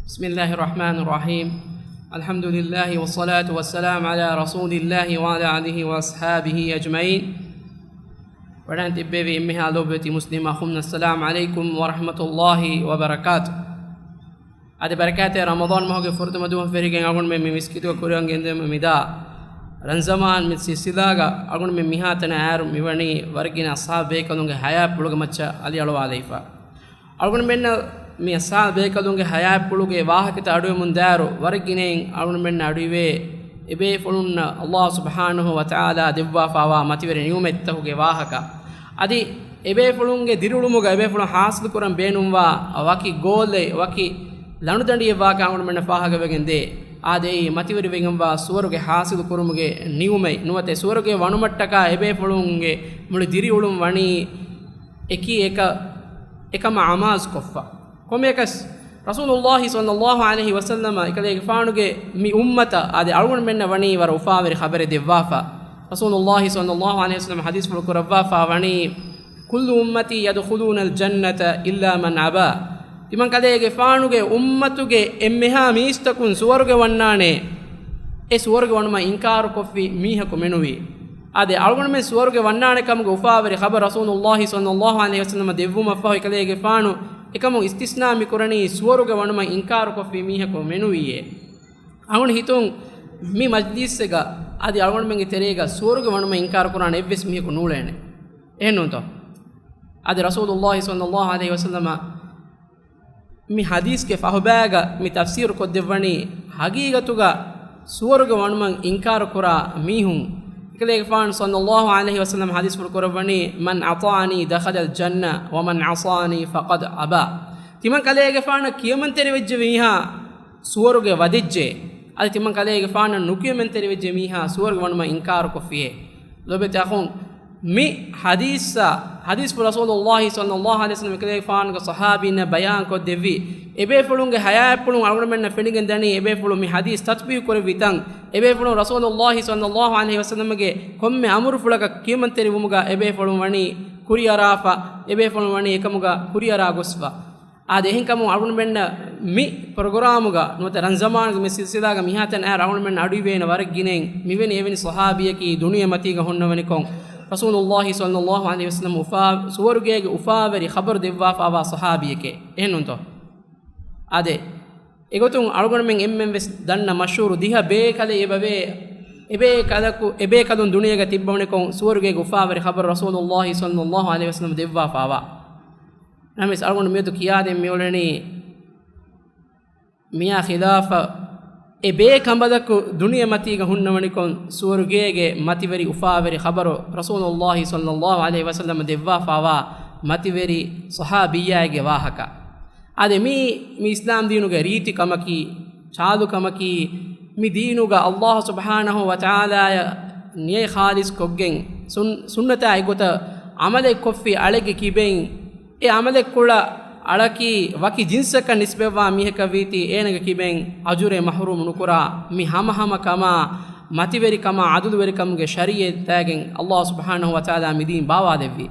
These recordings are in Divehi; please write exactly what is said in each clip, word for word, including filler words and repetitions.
بسم الله الرحمن الرحيم. الحمد لله والصلاة والسلام على رسول الله وعلى آله وأصحابه أجمعين. ވަޑައިގެން ތިއްބެވި އެންމެހާ ލޯބިވެތި މުސްލިމް އަޚުންނަށް، السلام عليكم ورحمة الله وبركاته. އަދި ބަރަކާތްތެރި ރަމަޟާން މަހުގެ ފުރަތަމަ ދުވަހުން ފެށިގެން އަޅުގަނޑުމެން މި މިސްކިތުގަ ކުރިއަށް ގެންދެވުމަށް މިދާ ރަންޒަމާން މި ސިލްސިލާގަ އަޅުގަނޑުމެން މިހާތަނަށް އައިއިރު މިވަނީ ވަރަށް ގިނަ އަޞްޙާބު ބޭކަލުންގެ ޙަޔާތްޕުޅުގެ މައްޗަށް އަލިއަޅުވާލައިފަ. އަޅުގަނޑުމެންނަށް މި އަޞްޙާބު ބޭކަލުންގެ ޙަޔާތްޕުޅުގެ ވާހަކަތައް އަޑުއެމުން ދާއިރު ވަރަށް ގިނައިން އަޅުގަނޑުމެންނަށް އަޑުއިވޭ އެބޭފުޅުންނަށް ﷲ ސުބްޙާނަހޫ ވަތަޢާލާ ދެއްވާފައިވާ މަތިވެރި ނިޢުމަތްތަކުގެ ވާހަކަ. އަދި އެބޭފުޅުންގެ ދިރިއުޅުމުގަ އެބޭފުޅުން ޙާޞިލު ކުރަން ބޭނުންވާ ވަކި ގޯލެއް، ވަކި ލަނޑުދަނޑިއެއް ވާކަން އަޅުގަނޑުމެންނަށް ފާހަގަވެގެން ދޭ. އާދެ، އެއީ މަތިވެރިވެގެންވާ ސުވަރުގެ ޙާޞިލު ކުރުމުގެ ނިޢުމަތް ނުވަތަ ސުވަރުގެ ވަނުމަށްޓަކާ އެބޭފުޅުންގެ މުޅި ދިރިއުޅުން ވަނީ އެކީ އެކަ، އެކަމަށް އަމާޒުކޮށްފަ. ކޮންމެއަކަސް ރަސޫލުﷲ ޞައްލަﷲ ޢަލައިހި ވަސައްލަމަ އެކަލޭގެފާނުގެ މި އުއްމަތަށް އާދެ އަޅުގަނޑުމެންނަށް ވަނީ ވަރަށް އުފާވެރި ޚަބަރެއް ދެއްވާފަ. ރަސޫލުﷲ ޞައްލަﷲ ޢަލައިހި ވަސައްލަމަ ޙަދީޘްފުޅު ކުރައްވާފަ ވަނީ، كل أمتي يدخلون الجنة إلا من أبى. ތިމަން ކަލޭގެފާނުގެ އުއްމަތުގެ އެންމެހާ މީސްތަކުން ސުވަރުގެ ވަންނާނެ، އެ ސުވަރުގެ ވަނުމަށް އިންކާރުކޮށްފި މީހަކު މެނުވީ. އާދެ، އަޅުގަނޑުމެން ސުވަރުގެ ވަންނާނެ ކަމުގެ އުފާވެރި ޚަބަރު ރަސޫލުﷲ ޞައްލަﷲ ޢަލައިހި ވަސައްލަމަ ދެއްވުމަށްފަހު އެކަލޭގެފާނު އެކަމުން އިސްތިސްނާ މިކުރަނީ ސުވަރުގެ ވަނުމަށް އިންކާރުކޮށްފި މީހަކު މެނުވީއޭ. އަޅުގަނޑު ހިތުން މި މަޖްލީސްއެއްގަ އަދި އަޅުގަނޑުމެންގެ ތެރޭގަ ސުވަރުގެ ވަނުމަށް އިންކާރު ކުރާނެ އެއްވެސް މީހަކު ނޫޅޭނެ. އެހެންނޫންތޯ؟ އަދި ރަސޫލުﷲ ޞައްލަﷲ ޢަލައިހި ވަސައްލަމަ މި ޙަދީޘްގެ ފަހުބައިގަ މި ތަފްސީރު ކޮށްދެއްވަނީ، ޙަޤީޤަތުގަ ސުވަރުގެ ވަނުމަށް އިންކާރު ކުރާ މީހުން. އެކަލޭގެފާނު ޞައްލަﷲ ޢަލައިހި ވަސައްލަމަ ޙަދީޘްފުޅު ކުރައްވަނީ، من أطاعني دخل الجنة ومن عصاني فقد أبى. ތިމަން ކަލޭގެފާނަށް ކިޔަމަންތެރިވެއްޖެ މީހާ ސުވަރުގެ ވަދެއްޖެ. އަދި ތިމަން ކަލޭގެފާނަށް ނުކިޔަމަންތެރިވެއްޖެ މީހާ ސުވަރުގެ ވަނުމަށް އިންކާރުކޮށްފިއޭ. ލޯބިވެތި އަޚުން، މި ޙަދީޘްއާ، ޙަދީޘްފުޅު ރަސޫލުﷲ ޞައްލަﷲ ޢަލައިހި ވަސައްލަމަ އެކަލޭގެފާނުގެ ޞަޙާބީންނަށް ބަޔާންކޮށްދެއްވި، އެބޭފުޅުންގެ ޙަޔާތްޕުޅުން އަޅުގަނޑުމެންނަށް ފެނިގެން ދަނީ، އެބޭފުޅުން މި ޙަދީޘް ތަޠްބީޤު ކުރެއްވި ތަން، އެބޭފުޅުން ރަސޫލުﷲ ޞައްލަﷲ ޢަލައިހި ވަސައްލަމަގެ ކޮންމެ އަމުރުފުޅަކަށް ކިޔަމަންތެރިވުމުގަ އެބޭފުޅުން ވަނީ ކުރިއަރާފަ، އެބޭފުޅުން ވަނީ އެކަމުގަ ކުރިއަރާ ގޮސްފަ. އާދެ، އެހެންކަމުން އަޅުގަނޑުމެންނަށް މި ޕްރޮގްރާމުގަ ނުވަތަ ރަންޒަމާނުގެ މި ސިލްސިލާގަ މިހާތަނަށް އައިރު އަޅުގަނޑުމެން އަޑުއިވޭނެ ވަރަށް ގިނައިން މިވެނި އެވެނި ޞަޙާބީއަކީ ދުނިޔެމަތީގަ ހުންނަވަނިކޮށް، ރަސޫލުﷲ ޞައްލަﷲ ޢަލައިހި ވަސައްލަމަ އުފާ، ސުވަރުގޭގެ އުފާވެރި ޚަބަރު ދެއްވާފައިވާ ޞަޙާބީއެކޭ. އެހެންނޫންތޯ؟ އާދެ، އެގޮތުން އަޅުގަނޑުމެން އެންމެން ވެސް ދަންނަ މަޝްހޫރު ދިހަ ބޭކަލެއް އެބަވޭ. އެބޭކަލަކު، އެބޭކަލުން ދުނިޔޭގަ ތިއްބަވަނިކޮށް ސުވަރުގޭގެ އުފާވެރި ޚަބަރު ރަސޫލުﷲ ޞައްލަﷲ ޢަލައިހި ވަސައްލަމަ ދެއްވާފައިވާ. ނަމަވެސް އަޅުގަނޑު މިއަދު ކިޔާދޭން މިއުޅެނީ މިއާ ޚިލާފަށް އެ ބޭކަނބަލަކު ދުނިޔެމަތީގަ ހުންނަވަނިކޮށް ސުވަރުގޭގެ މަތިވެރި އުފާވެރި ޚަބަރު ރަސޫލުﷲ ޞައްލަﷲ ޢަލައިހި ވަސައްލަމަ ދެއްވާފައިވާ މަތިވެރި ޞަޙާބިއްޔާއެއްގެ ވާހަކަ. އާދެ، މީ، މި އިސްލާމް ދީނުގެ ރީތިކަމަކީ، ޗާލުކަމަކީ، މި ދީނުގަ ﷲ ސުބްޙާނަހޫ ވަތަޢާލާއަށް ނިޔަތް ޚާލިޞް ކޮށްގެން، ސުން-، ސުންނަތާ އެއްގޮތަށް ޢަމަލެއް ކޮށްފި އަޅެއްގެ ކިބައިން، އެ ޢަމަލެއް ކުޅަ އަޅަކީ ވަކި ޖިންސަކަށް ނިސްބަތްވާ މީހަކަށް ވީތީ، އޭނަގެ ކިބައިން އަޖުރެއް މަޙްރޫމު ނުކުރާ، މި ހަމަހަމަ ކަމާ، މަތިވެރިކަމާ، ޢަދުލުވެރިކަމުގެ ޝަރީޢަތް ދައިގެން ﷲ ސުބްޙާނަހޫ ވަތަޢާލާ މި ދީން ބާވާލެއްވި.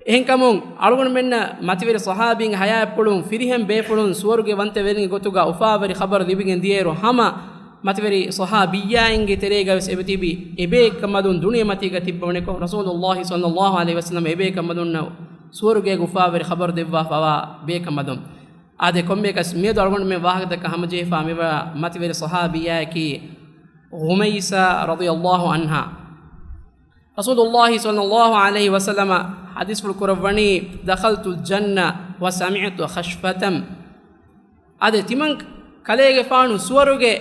އެހެންކަމުން، އަޅުގަނޑުމެންނަށް މަތިވެރި ޞަޙާބީންގެ ޙަޔާތްޕުޅުން ފިރިހެން ބޭފުޅުން ސުވަރުގެ ވަންތަ ވެރިންގެ ގޮތުގަ އުފާވެރި ޚަބަރު ލިބިގެން ދިޔައިރު، ހަމަ މަތިވެރި ޞަޙާބިއްޔާއިންގެ ތެރޭގަ ވެސް އެބަތިބި އެބޭކަނބަލުން ދުނިޔެމަތީގަ ތިއްބަވަނިކޮށް، ރަސޫލުﷲ ޞައްލަﷲ ޢަލައިހި ވަސައްލަމަ އެބޭކަނބަލުންނަށް ސުވަރުގޭގެ އުފާވެރި ޚަބަރު ދެއްވާފައިވާ ބޭކަނބަލުން. އާދެ، ކޮންމެއަކަސް މިއަދު އަޅުގަނޑުމެން ވާހަކަދައްކަން ހަމަޖެހިފާ މިވާ މަތިވެރި ޞަޙާބިއްޔާއަކީ ޣުމައިސާ ރަޟިޔަﷲ ޢަންހާ. ރަސޫލުﷲ ޞައްލަﷲ ޢަލައިހި ވަސައްލަމަ ޙަދީޘްފުޅު ކުރައްވަނީ، دخلت الجنة وسمعت خشفة. އާދެ، ތިމަން ކަލޭގެފާނު ސުވަރުގެ،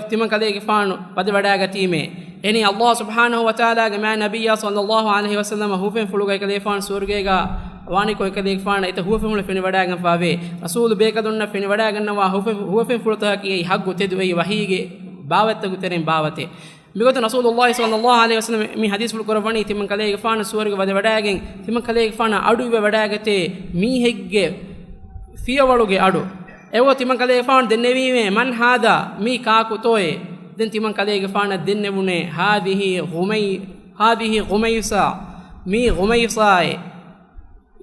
ތިމަން ކަލޭގެފާނު ވަދެވަޑައިގަތީމޭ. އެހެނީ، ﷲ ސުބްޙާނަހޫ ވަތަޢާލާގެ މާތް ނަބިއްޔާ ޞައްލަﷲ ޢަލައިހި ވަސައްލަމަ ހުވަފެންފުޅުގައި ކަލޭގެފާނު ސުވަރުގޭގަ ވާނިކޮށް އެކަލޭގެފާނަށް އެތައް ހުވަފެންފުޅު ފެނިވަޑައިގެންފާވޭ. ރަސޫލު ބޭކަލުންނަށް ފެނިވަޑައިގަންނަވާ ހުވަފެން-، ހުވަފެންފުޅުތަކަކީ އެއީ ޙައްޤު ތެދު، އެއީ ވަޙީގެ ބާވަތްތަކުގެ ތެރެއިން ބާވަތެއް. މިގޮތުން ރަސޫލުﷲ ޞައްލަﷲ ޢަލައިހި ވަސައްލަމަ މި ޙަދީޘްފުޅު ކުރައްވަނީ، ތިމަން ކަލޭގެފާނު ސުވަރުގެ ވަދެވަޑައިގެން، ތިމަން ކަލޭގެފާނަށް އަޑު އިވެވަޑައިގަތޭ މީހެއްގެ ފިޔަވަޅުގެ އަޑު. އެއަށް ތިމަން ކަލޭގެފާނު ދެންނެވީމޭ، من هذا؟ މީ ކާކުތޯއޭ؟ ދެން ތިމަން ކަލޭގެފާނަށް ދެންނެވުނޭ، هذه غمي-، هذه غميسة، މީ ޣުމައިސާއޭ.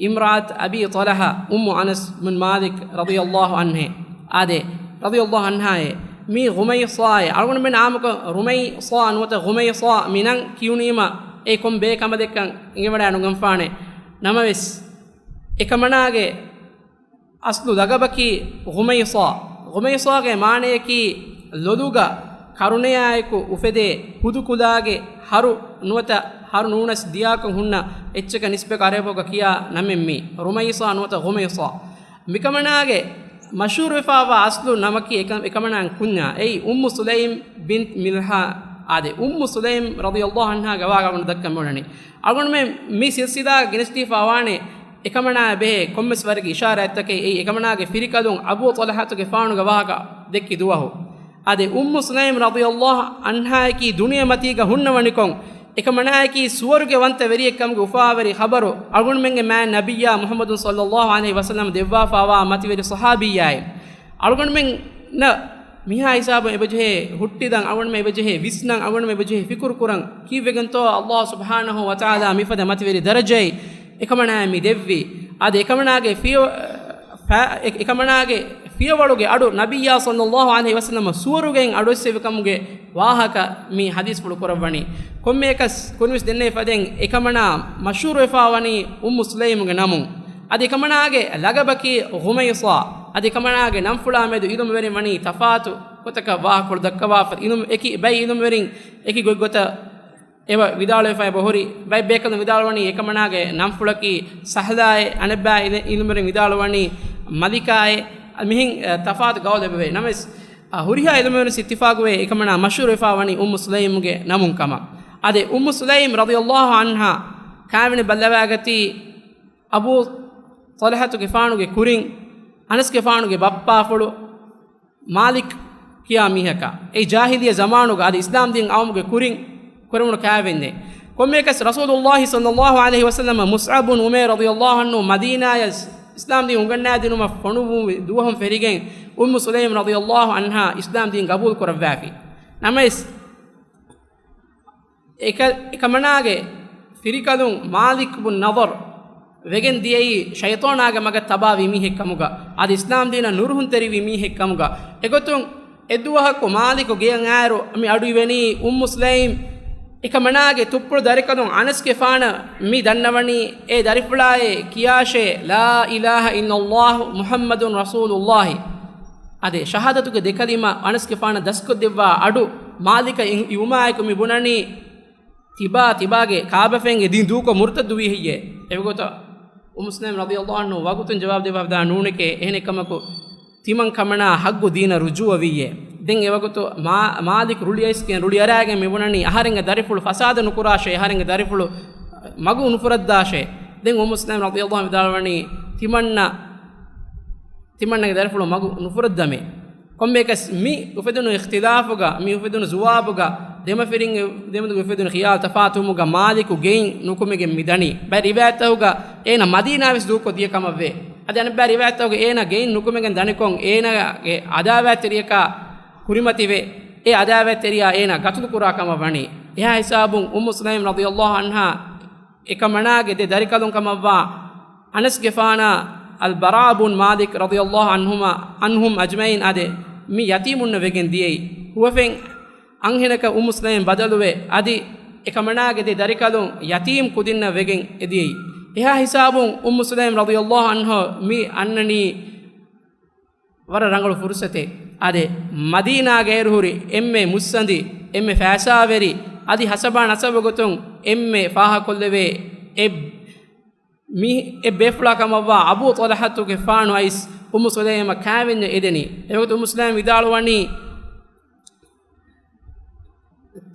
امرأة أبي طلحة، އުއްމު އަނަސް ބިން މާލިކް ރަޟިޔަﷲ ޢަންހޭ. އާދެ، ރަޟިޔަﷲ ޢަންހާއޭ، މީ ޣުމައިޞާއޭ. އަޅުގަނޑުމެން އާއްމުކޮށް ރުމައިޞާ ނުވަތަ ޣުމައިޞާ މި ނަން ކިޔުނީމަ އެ ކޮން ބޭކަނބަލެއްކަން އެނގިވަޑައި ނުގަންފާނެ. ނަމަވެސް، އެކަމަނާގެ އަސްލު ލަގަބަކީ ޣުމައިޞާ. ޣުމައިޞާގެ މާނަޔަކީ ލޮލުގަ ކަރުނަޔާއެކު އުފެދޭ ހުދުކުލާގެ ހަރު ނުވަތަ ހަރު ނޫނަސް ދިޔާކޮށް ހުންނަ އެއްޗަކަށް ނިސްބަތް އަރަބިއަށް ކިޔާ ނަމެއް މީ، ރުމައިޞާ ނުވަތަ ޣުމައިޞާ. މިކަމަނާގެ މަޝްހޫރުވެފާވާ އަސްލު ނަމަކީ އެކަ-، އެކަމަނާގެ ކުންޏާ. އެއީ އުއްމު ސުލައިމް ބިންތް މިލްހާން. އާދެ، އުއްމު ސުލައިމް ރަޟިޔަﷲ ޢަންހާގެ ވާހަކަ އަޅުގަނޑު ދައްކަން އޮންނަނީ. އަޅުގަނޑުމެން މި ސިލްސިލާ ގެނެސްދީފާ ވާނެ އެކަމަނާއާ ބެހޭ ކޮންމެސް ވަރެއްގެ އިޝާރާތްތަކެއް. އެއީ އެކަމަނާގެ ފިރިކަލުން އަބޫ ޠަލްޙަތުގެފާނުގެ ވާހަކަ ދެއްކި ދުވަހު. އާދެ، އުއްމު ސުލައިމް ރަޟިޔަﷲ ޢަންހާއަކީ ދުނިޔެމަތީގަ ހުންނަވަނިކޮށް، އެކަމަނާއަކީ ސުވަރުގެ ވަންތަ ވެރިއެއްކަމުގެ އުފާވެރި ޚަބަރު އަޅުގަނޑުމެންގެ މާތް ނަބިއްޔާ މުޙައްމަދު ޞައްލަﷲ ޢަލައިހި ވަސައްލަމަ ދެއްވާފާވާ މަތިވެރި ޞަޙާބީއާއެއް. އަޅުގަނޑުމެންނަށް މިހާ ހިސާބުން އެބަޖެހޭ ހުއްޓިދަން، އަޅުގަނޑުމެން އެބަޖެހޭ ވިސްނަން، އަޅުގަނޑުމެން އެބަޖެހޭ ފިކުރު ކުރަން، ކީއްވެގެންތޯ ﷲ ސުބްޙާނަހޫ ވަތަޢާލާ މިފަދަ މަތިވެރި ދަރަޖައެއް އެކަމަނާއަށް މި ދެއްވީ. އާދެ، އެކަމަނާގެ ފިޔަ-، ފަ-، އެ-، އެކަމަނާގެ ފިޔަވަޅުގެ އަޑު ނަބިއްޔާ ޞައްލަﷲ ޢަލައިހި ވަސައްލަމަ ސުވަރުގެއިން އަޑުއެއްސެވި ކަމުގެ ވާހަކަ މި ޙަދީޘްފުޅު ކުރައްވަނީ. ކޮންމެއަކަސް ކުރިންވެސް ދެންނެވި ފަދައިން އެކަމަނާ މަޝްހޫރުވެފާވަނީ އުއްމު ސުލައިމުގެ ނަމުން. އަދި އެކަމަނާގެ ލަގަބަކީ ޣުމައިޞާ. އަދި އެކަމަނާގެ ނަންފުޅާ މެދު ޢިލްމުވެރިން ވަނީ ތަފާތު ގޮތަކަށް ވާހަކަފުޅު ދައްކަވާފަ. އިލްމު އެކި، ބައި ޢިލްމުވެރިން އެކި ގޮތްގޮތަށް އެބަ ވިދާޅުވެފަ އެބަ ހުރި. ބައެއް ބޭކަލުން ވިދާޅުވަނީ އެކަމަނާގެ ނަންފުޅަކީ ސަހްލާއޭ، އަނެއްބައި އިލް-، އިލްމުވެރިން ވިދާޅުވަނީ މަލިކާއޭ. މިހެން، އަ، ތަފާތު ގައުލު އެބަވޭ. ނަމަވެސް، އަ، ހުރިހާ އިލްމުވެރިން އިއްތިފާގުވޭ އެކަމަނާ މަޝްހޫރުވެފާ ވަނީ އުއްމު ސުލައިމުގެ ނަމުން ކަމަށް. އާދެ، އުއްމު ސުލައިމް ރަޟިޔަﷲ ޢަންހާ ކާވެނި ބައްލަވާގަތީ އަބޫ ޠަލްޙަތުގެފާނުގެ ކުރިން، އަނަސްގެފާނުގެ ބައްޕާފުޅު، މާލިކް ކިޔާ މީހަކާ. އެ ޖާހިލިއްޔަ ޒަމާނުގަ އަދި އިސްލާމް ދީން އައުމުގެ ކުރިން ކުރެވުނު ކާވެންޏެއް. ކޮންމެއަކަސް ރަސޫލުﷲ ޞައްލަﷲ ޢަލައިހި ވަސައްލަމަ މުޞްޢަބު ބުން ޢުމައިރު ރަޟިޔަﷲ ޢަންހު މަދީނާޔަށް އިސްލާމް ދީން އުނގަންނާދިނުމަށް ފޮނުއްވުނު ދުވަހުން ފެށިގެން އުއްމު ސުލައިމް ރަޟިޔަﷲ ޢަންހާ އިސްލާމް ދީން ގަބޫލު ކުރައްވާފި. ނަމަވެސް، އެކަ-، އެކަމަނާގެ ފިރިކަލުން މާލިކް ބުން ނަޟަރު ވެގެން ދިޔައީ ޝައިޠާނާގެ މަގަށް ތަބާވި މީހެއް ކަމުގަ، އަދި އިސްލާމް ދީނަށް ނުރުހުންތެރިވި މީހެއް ކަމުގަ. އެގޮތުން އެއްދުވަހަކު މާލިކު ގެޔަށް އައިރު މި އަޑު އިވެނީ އުއްމު ސުލައިމް އެކަމަނާގެ ތުއްޕުޅު ދަރިކަލުން އަނަސްގެފާނަށް މި ދަންނަވަނީ، އޭ ދަރިފުޅާއޭ، ކިޔާށޭ، لا إله إلا الله محمد رسول الله. އާދެ، ޝަހާދަތުގެ ދެކަލިމަ އަނަސްގެފާނަށް ދަސްކޮށްދެއްވާ އަޑު މާލިކަށް އި-، އިވުމާއެކު މި ބުނަނީ، ތިބާ، ތިބާގެ ކާބަފައިން އެ ދީން ދޫކޮށް މުރުތައްދުވީ ހެއްޔޭ؟ އެވަގުތު އުއްމު ސުލައިމް ރަޟިޔަﷲ ޢަންހު ވަގުތުން ޖަވާބު ދެއްވާ ނޫނެކޭ، އެހެނެއް ކަމަކު، ތިމަން ކަމަނާ ޙައްޤު ދީނަށް ރުޖޫޢަ ވިއްޔޭ. ދެން އެވަގުތު މާ-، މާލިކް ރުޅިއައިސްގެން ރުޅިއަރާގެން މި ބުނަނީ، އަހަރެންގެ ދަރިފުޅު ފަސާދަ ނުކުރާށޭ، އަހަރެންގެ ދަރިފުޅު މަގު ނުފުރައްދާށޭ. ދެން އުއްމު ސުލައިމް ރަޟިޔަﷲ ޢަންހު ވިދާޅުވަނީ، ތިމަންނަ، ތިމަންނަގެ ދަރިފުޅު މަގު ނުފުރައްދަމޭ. ކޮންމެއަކަސް މި އުފެދުނު އިޚްތިލާފުގަ، މި އުފެދުނު ޒުވާބުގަ، ދެމަފިރިން ދެމެދުގެ އުފެދުނު ޚިޔާލު ތަފާތުވުމުގަ މާލިކު ގެއިން ނުކުމެގެން މި ދަނީ. ބައެއް ރިވާޔަތްތަކުގަ އޭނަ މަދީނާ ވެސް ދޫކޮށް ދިޔަ ކަމަށްވޭ. އަދި އަނެއްބައި ރިވާޔަތްތަކުގަ އޭނަ ގެއިން ނުކުމެގެން ދަނިކޮށް، އޭނާގެ އަދާވާތްތެރިޔަކާ ކުރިމަތިވެ، އެ އަދާވާތްތެރިޔާ އޭނާ ގަތުލު ކުރާ ކަމަށް ވަނީ. އެހާ ހިސާބުން އުއްމު ސުލައިމް ރަޟިޔަﷲ ޢަންހާ އެކަމަނާގެ ދެ ދަރިކަލުން ކަމަށްވާ އަނަސްގެފާނާ އަލްބަރާ ބުން މާލިކް ރަޟިޔަﷲ ޢަންހުމާ، ޢަންހުމް އަޖްމަޢީން އާދެ، މި ޔަތީމުންނަށް ވެގެން ދިޔައީ. ހުވަފެން އަންހެނަކަށް އުއްމު ސުލައިމް ބަދަލުވެ، އަދި އެކަމަނާގެ ދެ ދަރިކަލުން ޔަތީމް ކުދިންނަށް ވެގެން އެދިޔައީ. އެހާ ހިސާބުން އުއްމު ސުލައިމް ރަޟިޔަﷲ ޢަންހު މި އަންނަނީ ވަރަށް ރަނގަޅު ފުރުސަތެއް. އާދެ، މަދީނާގައިރު ހުރި އެންމެ މުއްސަނދި، އެންމެ ފައިސާވެރި، އަދި ހަސަބާ ނަސަބު ގޮތުން އެންމެ ފާހަގަކޮށްލެވޭ އެ މި-، އެ ބޭފުޅާ ކަމަށްވާ އަބޫ ޠަލްޙަތުގެފާނު އައިސް އުއްމު ސުލައިމަށް ކާވެންޏަށް އެދެނީ. އެވަގުތު އުއްމު ސުލައިމް ވިދާޅުވަނީ،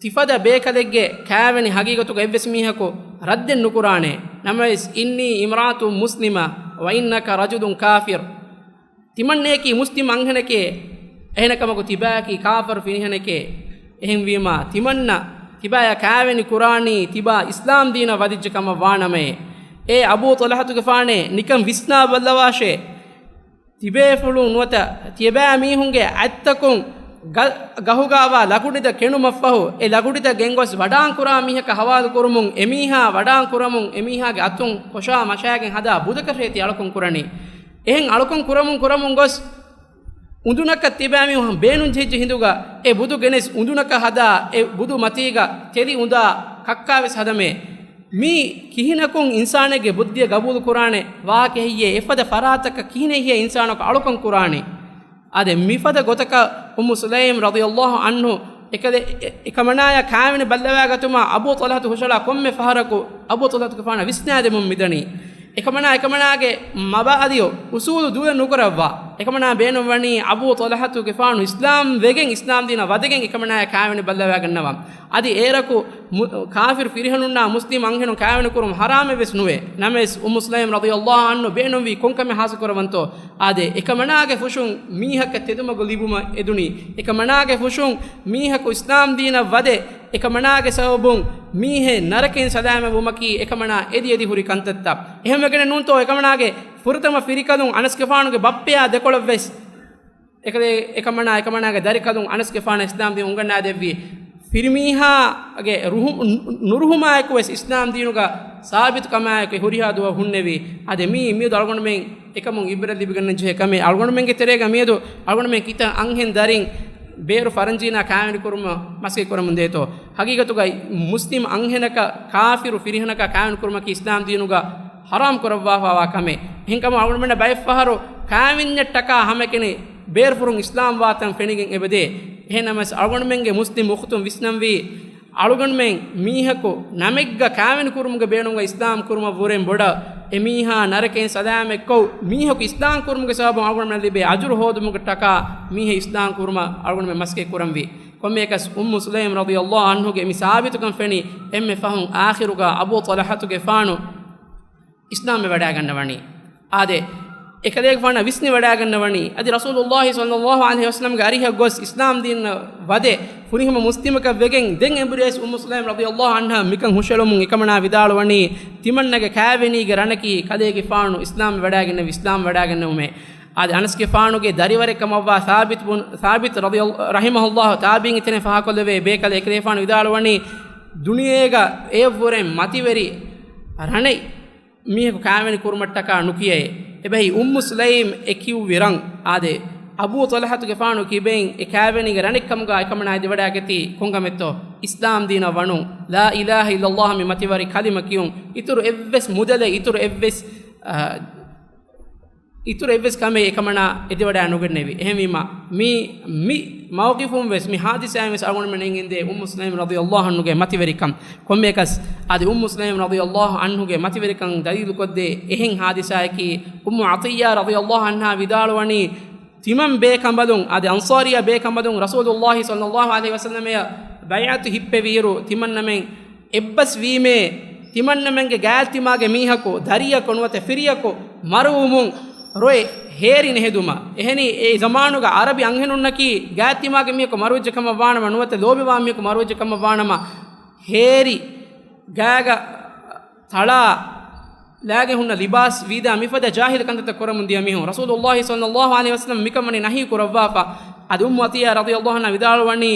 ތިފަދަ ބޭކަލެއްގެ ކާވެނި ހަގީގަތުގަ އެއްވެސް މީހަކު ރައްދެއް ނުކުރާނެ. ނަމަވެސް، إني امرأة مسلمة وإنك رجل كافر. ތިމަންނައަކީ މުސްލިމް އަންހެނެކޭ، އެހެނެއް ކަމަކު ތިބާއަކީ ކާފަރު ފިރިހެނެކޭ. އެހެންވީމާ، ތިމަންނަ ތިބާޔާ ކާވެނި ކުރާނީ ތިބާ އިސްލާމް ދީނަށް ވަދެއްޖެ ކަމަށް ވާނަމައޭ. އޭ އަބޫ ޠަލްޙަތުގެފާނޭ، ނިކަން ވިސްނާ ބައްލަވާށޭ. ތިބޭފުޅުން ނުވަތަ ތިޔަބައިމީހުންގެ އަތްތަކުން ގަ-، ގަހުގައިވާ ލަކުޑިތައް ކެނޑުމަށްފަހު، އެ ލަކުޑިތައް ގެންގޮސް ވަޑާން ކުރާ މީހަކަށް ހަވާލު ކުރުމުން، އެމީހާ ވަޑާން ކުރަމުން، އެމީހާގެ އަތުން ކޮށާ މަށާގެން ހަދާ ބުދަކަށޭ ތި އަޅުކަން ކުރަނީ. އެހެން އަޅުކަން ކުރަމުން ކުރަމުން ގޮސް، އުނދުނަކަށް ތިބާމީހުން ބޭނުންޖެހިއްޖެ ހިނދުގަ އެ ބުދު ގެނެސް އުނދުނަކަށް ހަދާ، އެ ބުދު މަތީގަ ތެލި އުނދާ ކައްކާވެސް ހަދަމޭ. މީ ކިހިނަކުން އިންސާނެއްގެ ބުއްދިއަށް ގަބޫލު ކުރާނެ ވާހަކަ ހެއްޔޭ؟ އެފަދަ ފަރާތަކަށް ކިހިނެއްހޭ އިންސާނަކު އަޅުކަން ކުރާނީ؟ އާދެ، މިފަދަ ގޮތަކަށް އުއްމު ސުލައިމް ރަޟިޔަﷲ ޢަންހު އެކަލެ-، އެ-، އެކަމަނާޔާ ކާވެނި ބައްލަވާގަތުމަށް އަބޫ ޠަލްޙަތު ހުށަހަޅާ ކޮންމެ ފަހަރަކު އަބޫ ޠަލްޙަތުގެފާނަށް ވިސްނާދެމުން މިދަނީ. އެކަމަނާ، އެކަމަނާގެ މަބާދިއު އުސޫލު ދޫލަ ނުކުރައްވާ. އެކަމަނާ ބޭނުންވަނީ އަބޫ ޠަލްޙަތުގެފާނު އިސްލާމް ވެގެން، އިސްލާމް ދީނަށް ވަދެގެން އެކަމަނާޔާ ކާވެނި ބައްލަވާގަންނަވާ. އަދި އޭރަކު މު-، ކާފިރު ފިރިހެނުންނާ މުސްލިމް އަންހެނުން ކާވެނި ކުރުން ޙަރާމެއް ވެސް ނުވޭ. ނަމަވެސް އުއްމު ސުލައިމް ރަޟިޔަﷲ ޢަންހު ބޭނުންވީ ކޮންކަމެއް ޙާޞިލް ކުރަވަންތޯ؟ އާދެ، އެކަމަނާގެ ފުށުން މީހަކަށް ތެދުމަގު ލިބުމަށް އެދުނީ. އެކަމަނާގެ ފުށުން މީހަކު އިސްލާމް ދީނަށް ވަދެ، އެކަމަނާގެ ސަބަބުން މީހެއް ނަރަކައިން ސަލާމަތް ވުމަކީ އެކަމަނާ އެދި އެދި ހުރި ކަންތައްތައް. އެހެންވެގެނެއް ނޫންތޯ އެކަމަނާގެ ފުރަތަމަ ފިރިކަލުން އަނަސްގެފާނުގެ ބައްޕަޔާ ދެކޮޅަށްވެސް އެކަލޭ-، އެކަމަނާ، އެކަމަނާގެ ދަރިކަލުން އަނަސްގެފާނަށް އިސްލާމް ދީން އުނގަންނާދެއްވީ. ފިރިމީހާގެ ރުހު-، ނު-، ނުރުހުމާއެކުވެސް އިސްލާމް ދީނުގަ ސާބިތުކަމާއެކު ހުރިހާ ދުވަހު ހުންނެވި. އާދެ، މީ މިއަދު އަޅުގަނޑުމެން އެކަމުން އިބްރަތް ލިބިގަންނަން ޖެހޭ ކަމެއް. އަޅުގަނޑުމެންގެ ތެރޭގަ މިއަދު އަޅުގަނޑުމެން ކިތައް އަންހެން ދަރިން ބޭރު ފަރަންޖީނާ ކާވެނި ކުރުމަށް މަސައްކަތް ކުރަމުން ދޭތޯ؟ ހަގީގަތުގައި މުސްލިމް އަންހެނަކަށް ކާފިރު ފިރިހެނަކަށް ކާވެނި ކުރުމަކީ އިސްލާމް ދީނުގަ ޙަރާމް ކުރައްވާފައިވާ ކަމެއް. އެހެންކަމުން އަޅުގަނޑުމެންނަށް ބައެއްފަހަރު ކާވެންޏަށްޓަކާ ހަމައެކަނި ބޭރުފުރުން އިސްލާމް ވާތަން ފެނިގެން އެބަދޭ. އެހެންނަމަވެސް އަޅުގަނޑުމެންގެ މުސްލިމް އުޚްތުން ވިސްނަންވީ، އަޅުގަނޑުމެން މީހަކު ނަމެއްގަ ކާވެނި ކުރުމުގެ ބޭނުމުގަ އިސްލާމް ކުރުމަށް ވުރެން ބޮޑަށް އެމީހާ ނަރަކައިން ސަލާމަތްކޮށް، މީހަކު އިސްލާމް ކުރުމުގެ ސަބަބުން އަޅުގަނޑުމެންނަށް ލިބޭ އަޖުރު ހޯދުމުގެ ޓަކާ މީހެއް އިސްލާމް ކުރުމަށް އަޅުގަނޑުމެން މަސައްކަތް ކުރަންވީ. ކޮންމެއަކަސް އުއްމު ސުލައިމް ރަޟިޔަﷲ ޢަންހުގެ މި ސާބިތުކަން ފެނި އެންމެ ފަހުން އާޚިރުގަ އަބޫ ޠަލްޙަތުގެފާނު އިސްލާމްވެ ވަޑައިގަންނަވަނީ. އާދެ، އެކަލޭގެފާނަށް ވިސްނި ވަޑައިގަންނަވަނީ. އަދި ރަސޫލުﷲ ޞައްލަﷲ ޢަލައިހި ވަސައްލަމްގެ އަރިހަށް ގޮސް އިސްލާމް ދީނަށް ވަދެ ފުރިހަމަ މުސްލިމަކަށް ވެގެން ދެން އެނބުރިޔަސް އުއްމު ސުލައިމް ރަޟިޔަﷲ ޢަންހާ މިކަން ހުށައެޅުމުން އެކަމަނާ ވިދާޅުވަނީ، ތިމަންނަގެ ކާވެނީގެ ރަނަކީ ކަލޭގެފާނު އިސްލާމް ވަޑައިގެންނެވި، އިސްލާމް ވަޑައިގެންނެވުމޭ. އާދެ، އަނަސްގެފާނުގެ ދަރިވަރެއް ކަމަށްވާ ސާބިތު ބުން، ސާބިތު ރަޟިޔަ-، ރަޙިމަހުﷲ ތާބީޢީންގެ ތެރެއިން ފާހަގަކޮށްލެވޭ ބޭކަލެއް. އެކަލޭގެފާނު ވިދާޅުވަނީ، ދުނިޔޭގަ އެއަށްވުރެން މަތިވެރި ރަނެއް މީހަކު ކާވެނި ކުރުމަށްޓަކާ ނުކިޔައޭ. އެބަހީ އުއްމު ސުލައިމް އެ ކިޔުއްވި ރަން. އާދެ، އަބޫ ޠަލްޙަތުގެފާނު ކިބައިން އެ ކާވެނީގެ ރަނެއްކަމުގަ އެކަމަނާ އެދިވަޑައިގަތީ ކޮންކަމެއްތޯ؟ އިސްލާމް ދީނަށް ވަނުން، ލާ އިލާހަ އިއްލަﷲ މި މަތިވެރި ކަލިމަ ކިޔުން. އިތުރު އެއްވެސް މުދަލެއް، އިތުރު އެއްވެސް، އާ، އިތުރު އެއްވެސް ކަމެއް އެކަމަނާ އެދިވަޑައި ނުގެންނެވި. އެހެންވީމާ، މި، މި މައުޤިފުން ވެސް، މި ހާދިސާއިން ވެސް އަޅުގަނޑުމެން އެނގެންދޭ އުއްމު ސުލައިމް ރަޟިޔަﷲ ޢަންހުގެ މަތިވެރިކަން. ކޮންމެއަކަސް، އަދި އުއްމު ސުލައިމް ރަޟިޔަﷲ ޢަންހުގެ މަތިވެރިކަން ދަލީލުކޮށްދޭ އެހެން ހާދިސާއަކީ، އުއްމު ޢަޠިއްޔާ ރަޟިޔަﷲ ޢަންހާ ވިދާޅުވަނީ، ތިމަން ބޭކަނބަލުން، އަދި އަންޞާރިއްޔާ ބޭކަނބަލުން ރަސޫލުﷲ ޞައްލަﷲ ޢަލައިހި ވަސައްލަމަޔަށް ބައިޢަތު ހިއްޕެވިއިރު، ތިމަންނަމެން އެއްބަސްވީމޭ، ތިމަންނަމެންގެ ގާތްތިމާގެ މީހަކު، ދަރިއަކު ނުވަތަ ފިރިޔަކު މަރުވުމުން ރޮއެ ހޭރި ނެހެދުމަށް. އެހެނީ، އެ ޒަމާނުގަ ޢަރަބި އަންހެނުންނަކީ ގާތްތިމާގެ މީހަކު މަރުވެއްޖެ ކަމަށް ވާނަމަ، ނުވަތަ ލޯބިވާ މީހަކު މަރުވެއްޖެ ކަމަށް ވާނަމަ، ހޭރި ގާގަ ތަޅާ ލާގެ ހުންނަ ލިބާސް ވީދާ މިފަދަ ޖާހިލު ކަންތައްތައް ކުރަމުން ދިޔަ މީހުން. ރަސޫލުﷲ ޞައްލަﷲ ޢަލައިހި ވަސައްލަމް މިކަން ވަނީ ނަހީ ކުރައްވާފަ. އަދި އުއްމު ޢަޠިއްޔާ ރަޟިޔަﷲ ޢަންހާ ވިދާޅުވަނީ،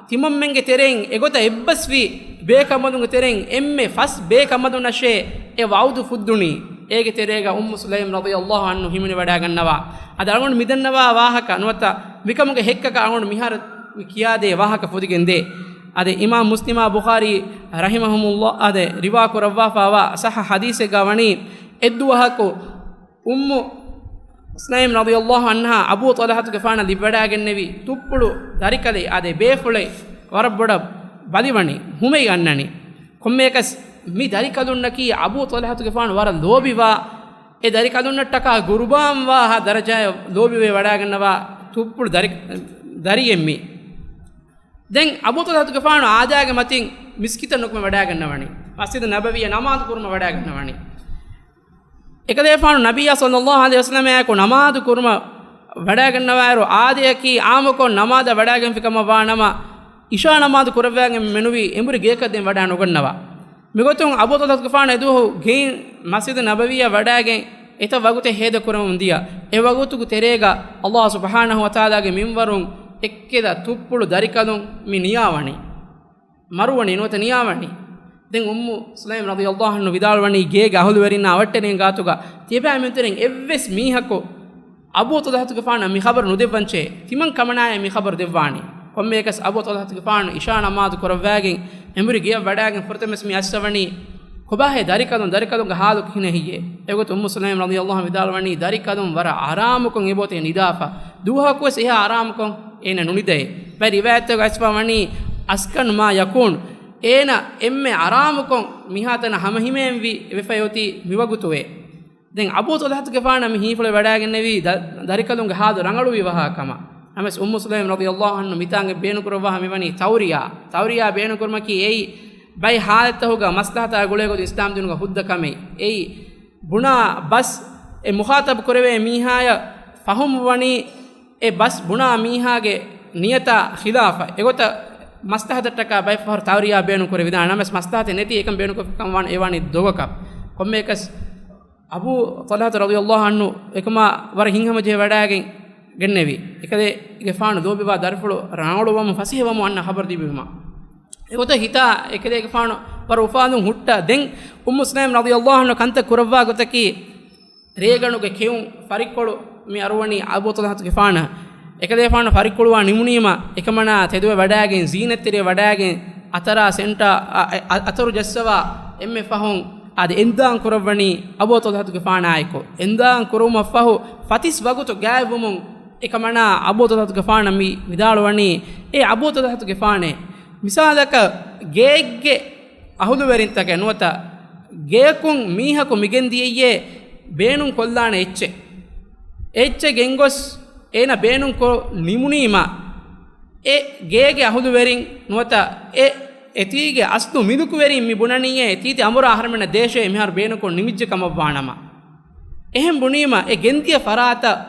ތިމަންމެންގެ ތެރެއިން އެގޮތަށް އެއްބަސްވި ބޭކަނބަލުންގެ ތެރެއިން އެންމެ ފަސް ބޭކަނބަލުންނަށޭ އެ ވަޢުދު ފުއްދުނީ. އޭގެ ތެރޭގަ އުއްމު ސުލައިމް ރަޟިޔަﷲ ޢަންހު ހިމެނިވަޑައިގަންނަވާ. އަދި އަޅުގަނޑު މިދަންނަވާ ވާހަކަ ނުވަތަ މިކަމުގެ ހެއްކަކަށް އަޅުގަނޑު މިހާރު މި ކިޔާދޭ ވާހަކަ ފުދިގެންދޭ. އަދި އިމާމް މުސްލިމާ ބުޚާރީ ރަޙިމަހުމުﷲ އާދެ ރިވާ ކުރައްވާފައިވާ ޞައްޙަ ޙަދީޘެއްގަ ވަނީ، އެއްދުވަހަކު އުއްމު ސުލައިމް ރަޟިޔަﷲ ޢަންހާ އަބޫ ޠަލްޙަތުގެފާނަށް ލިބިވަޑައިގެންނެވި ތުއްޕުޅު ދަރިކަލެއް އާދެ ބޭފުޅެއް ވަރަށް ބޮޑަށް ބަލިވަނީ، ހުމެއިގަންނަނީ. ކޮންމެއަކަސް މި ދަރިކަލުންނަކީ އަބޫ ޠަލްޙަތުގެފާނު ވަރަށް ލޯބިވާ، އެ ދަރިކަލުންނަށްޓަކާ ގުރުބާންވާ ދަރަޖާއަށް ލޯބިވެ ވަޑައިގަންނަވާ ތުއްޕުޅު ދަރި-، ދަރިއެއް މީ. ދެން އަބޫ ޠަލްޙަތުގެފާނު އާދައިގެ މަތިން މިސްކިތަށް ނުކުމެ ވަޑައިގަންނަވަނީ. މަސްޖިދު ނަބަވީއަށް ނަމާދު ކުރުމަށް ވަޑައިގަންނަވަނީ. އެކަލޭފާނު ނަބިއްޔާ ޞައްލަﷲ ޢަލައިހި ވަސައްލަމާއެކު ނަމާދު ކުރުމަށް ވަޑައިގަންނަވާއިރު، އާދަޔަކީ ޢާއްމުކޮށް ނަމާދަށް ވަޑައިގެންފި ކަމަށް ވާނަމަ، ޢިޝާ ނަމާދު ކުރައްވައިގެން މެނުވީ އެނބުރި ގެޔަކަށް ދެން ވަޑައި ނުގަންނަވާ. މިގޮތުން އަބޫ ޠަލްޙަތުގެފާނު އެދުވަހު ގެއިން މަސްޖިދު ނަބަވީއަށް ވަޑައިގެން އެތައް ވަގުތެއް ހޭދަކުރަމުން ދިޔަ. އެ ވަގުތުގެ ތެރޭގަ ﷲ ސުބްޙާނަހޫ ވަތަޢާލާގެ މިންވަރުން އެއްކެލަ ތުއްޕުޅު ދަރިކަލުން މި ނިޔާވަނީ. މަރުވަނީ ނުވަތަ ނިޔާވަނީ. ދެން އުއްމު ސުލައިމް ރަޟިޔަﷲ ޢަންހު ވިދާޅުވަނީ ގޭގެ އަހުލުވެރިންނާ އަވަށްޓެރިން ގާތުގަ ތިޔަބައިމީހުންތެރެއިން އެއްވެސް މީހަކު އަބޫ ޠަލްޙަތުގެފާނަށް މި ޚަބަރު ނުދެއްވަންޗޭ، ތިމަން ކަމަނާއޭ މި ޚަބަރު ދެއްވާނީ. ކޮންމެއަކަސް އަބޫ ޠަލްޙަތުގެފާނު އިޝާ ނަމާދު ކުރައްވާގެން އެނބުރި ގެޔަށް ވަޑާގެން ފުރަތަމަސް މި އައްސަވަނީ ކޮބާހޭ ދަރިކަލުން، ދަރިކަލުންގެ ޙާލު ކިހިނެއް ހެއްޔޭ؟ އެގޮތުން އުއްމު ސުލައިމް ރަޟިޔަﷲ ޢަންހާ ވިދާޅުވަނީ، ދަރިކަލުން ވަރަށް އަރާމުކޮށް އެބޯތޭ ނިދާފަ. ދުވަހަކުވެސް އެހާ އަރާމުކޮށް އޭނަ ނުނިދައޭ. ބައެއް ރިވާޔަތްތަކުގައި އައިސްފަ ވަނީ އަސްކަން މާ ޔަކޫން، އޭނަ އެންމެ އަރާމުކޮށް މިހާތަނަށް ހަމަހިމޭންވި ވެފައި އޮތީ މިވަގުތުވޭ. ދެން އަބޫ ޠަލްޙަތުގެފާނަށް މި ހީފުޅެ ވަޑާގެންނެވީ ދަ-، ދަރިކަލުންގެ ޙާލު ރަނގަޅުވި ވަހާ ކަމަށް. ނަމަވެސް އުއްމު ސުލައިމް ރަޟިޔަﷲ ޢަންހު މިތާނގެ ބޭނުންކުރައްވާ މިވަނީ ތައުރިޔާ. ތައުރިޔާ ބޭނުންކުރުމަކީ އެއީ ބައެއް ޙާލަތްތަކުގަ މަސްލަހަތާ ގުޅޭގޮތުން އިސްލާމްދީނުގަ ހުއްދަ ކަމެއް. އެއީ ބުނާ ބަސް އެ މުޚާޠަބު ކުރެވޭ މީހާޔަށް ފަހުމްވަނީ އެ ބަސް ބުނާ މީހާގެ ނިޔަތާ ޚިލާފަށް. އެގޮތަށް މަސްލަހަތަށްޓަކާ ބައެއް ފަހަރު ތައުރިޔާ ބޭނުން ކުރެވިދާނެ. ނަމަވެސް މަސްލަހަތެއް ނެތި އެކަން ބޭނުންކޮށްފިކަން ވާން އެވާނީ ދޮގަކަށް. ކޮންމެއަކަސް އަބޫ ޠަލްޙަތު ރަޟިޔަﷲ ޢަންހު އެކަމާ ވަރަށް ހިތްހަމަޖެހި ވަޑާގެން ގެންނެވި. އެކަލޭގެފާނު ލޯބިވާ ދަރިފުޅު ރަނގަޅުވަމުން ފަސޭހަވަމުން އަންނަ ޚަބަރު ލިބުމަށް. އެގޮތަށް ހިތާ އެކަލޭގެފާނު ވަރަށް އުފާލުން ހުއްޓާ ދެން އުއްމު ސުލައިމް ރަޟިޔަﷲ ޢަންހު ކަންތައް ކުރައްވާ ގޮތަކީ، ރޭގަނޑުގެ ކެއުން ފަރިއްކޮޅު މި އަރުވަނީ އަބޫ ޠަލްޙަތުގެފާނަށް. އެކަލޭފާނު ފަރިއްކޮޅުވާ ނިމުނީމަ، އެކަމަނާ ތެދުވެ ވަޑާގެން، ޒީނަތްތެރިވެ ވަޑާގެން، އަތަރާ ސެންޓާ، އަ، އަ، އަތަރު ޖައްސަވާ އެންމެ ފަހުން އާދެ އެންދާން ކުރައްވަނީ އަބޫ ޠަލްޙަތުގެފާނާއެކު. އެންދާން ކުރުމަށްފަހު ފަތިސް ވަގުތު ގާތްވުމުން، އެކަމަނާ އަބޫ ޠަލްޙަތުގެފާނަށް މި ވިދާޅުވަނީ، އޭ އަބޫ ޠަލްޙަތުގެފާނޭ، މިސާލަކަށް ގެއެއްގެ އަހުލުވެރިންތަކެއް ނުވަތަ ގެޔަކުން މީހަކު މިގެންދިޔައީ ބޭނުން ކޮށްލާނެ އެއްޗެއް. އެއްޗެއް ގެންގޮސް އޭނަ ބޭނުން ކޮށް ނިމުނީމަ، އެ ގޭގެ އަހުލުވެރިން ނުވަތަ އެ އެތީގެ އަސްލު މިލުކުވެރިން މި ބުނަނީއޭ ތީތި އަނބުރާ އަހަރުމެންނަށް ދޭށޭ މިހާރު ބޭނުންކޮށް ނިމިއްޖެ ކަމަށްވާނަމަ. އެހެން ބުނީމަ އެ ގެންދިޔަ ފަރާތަށް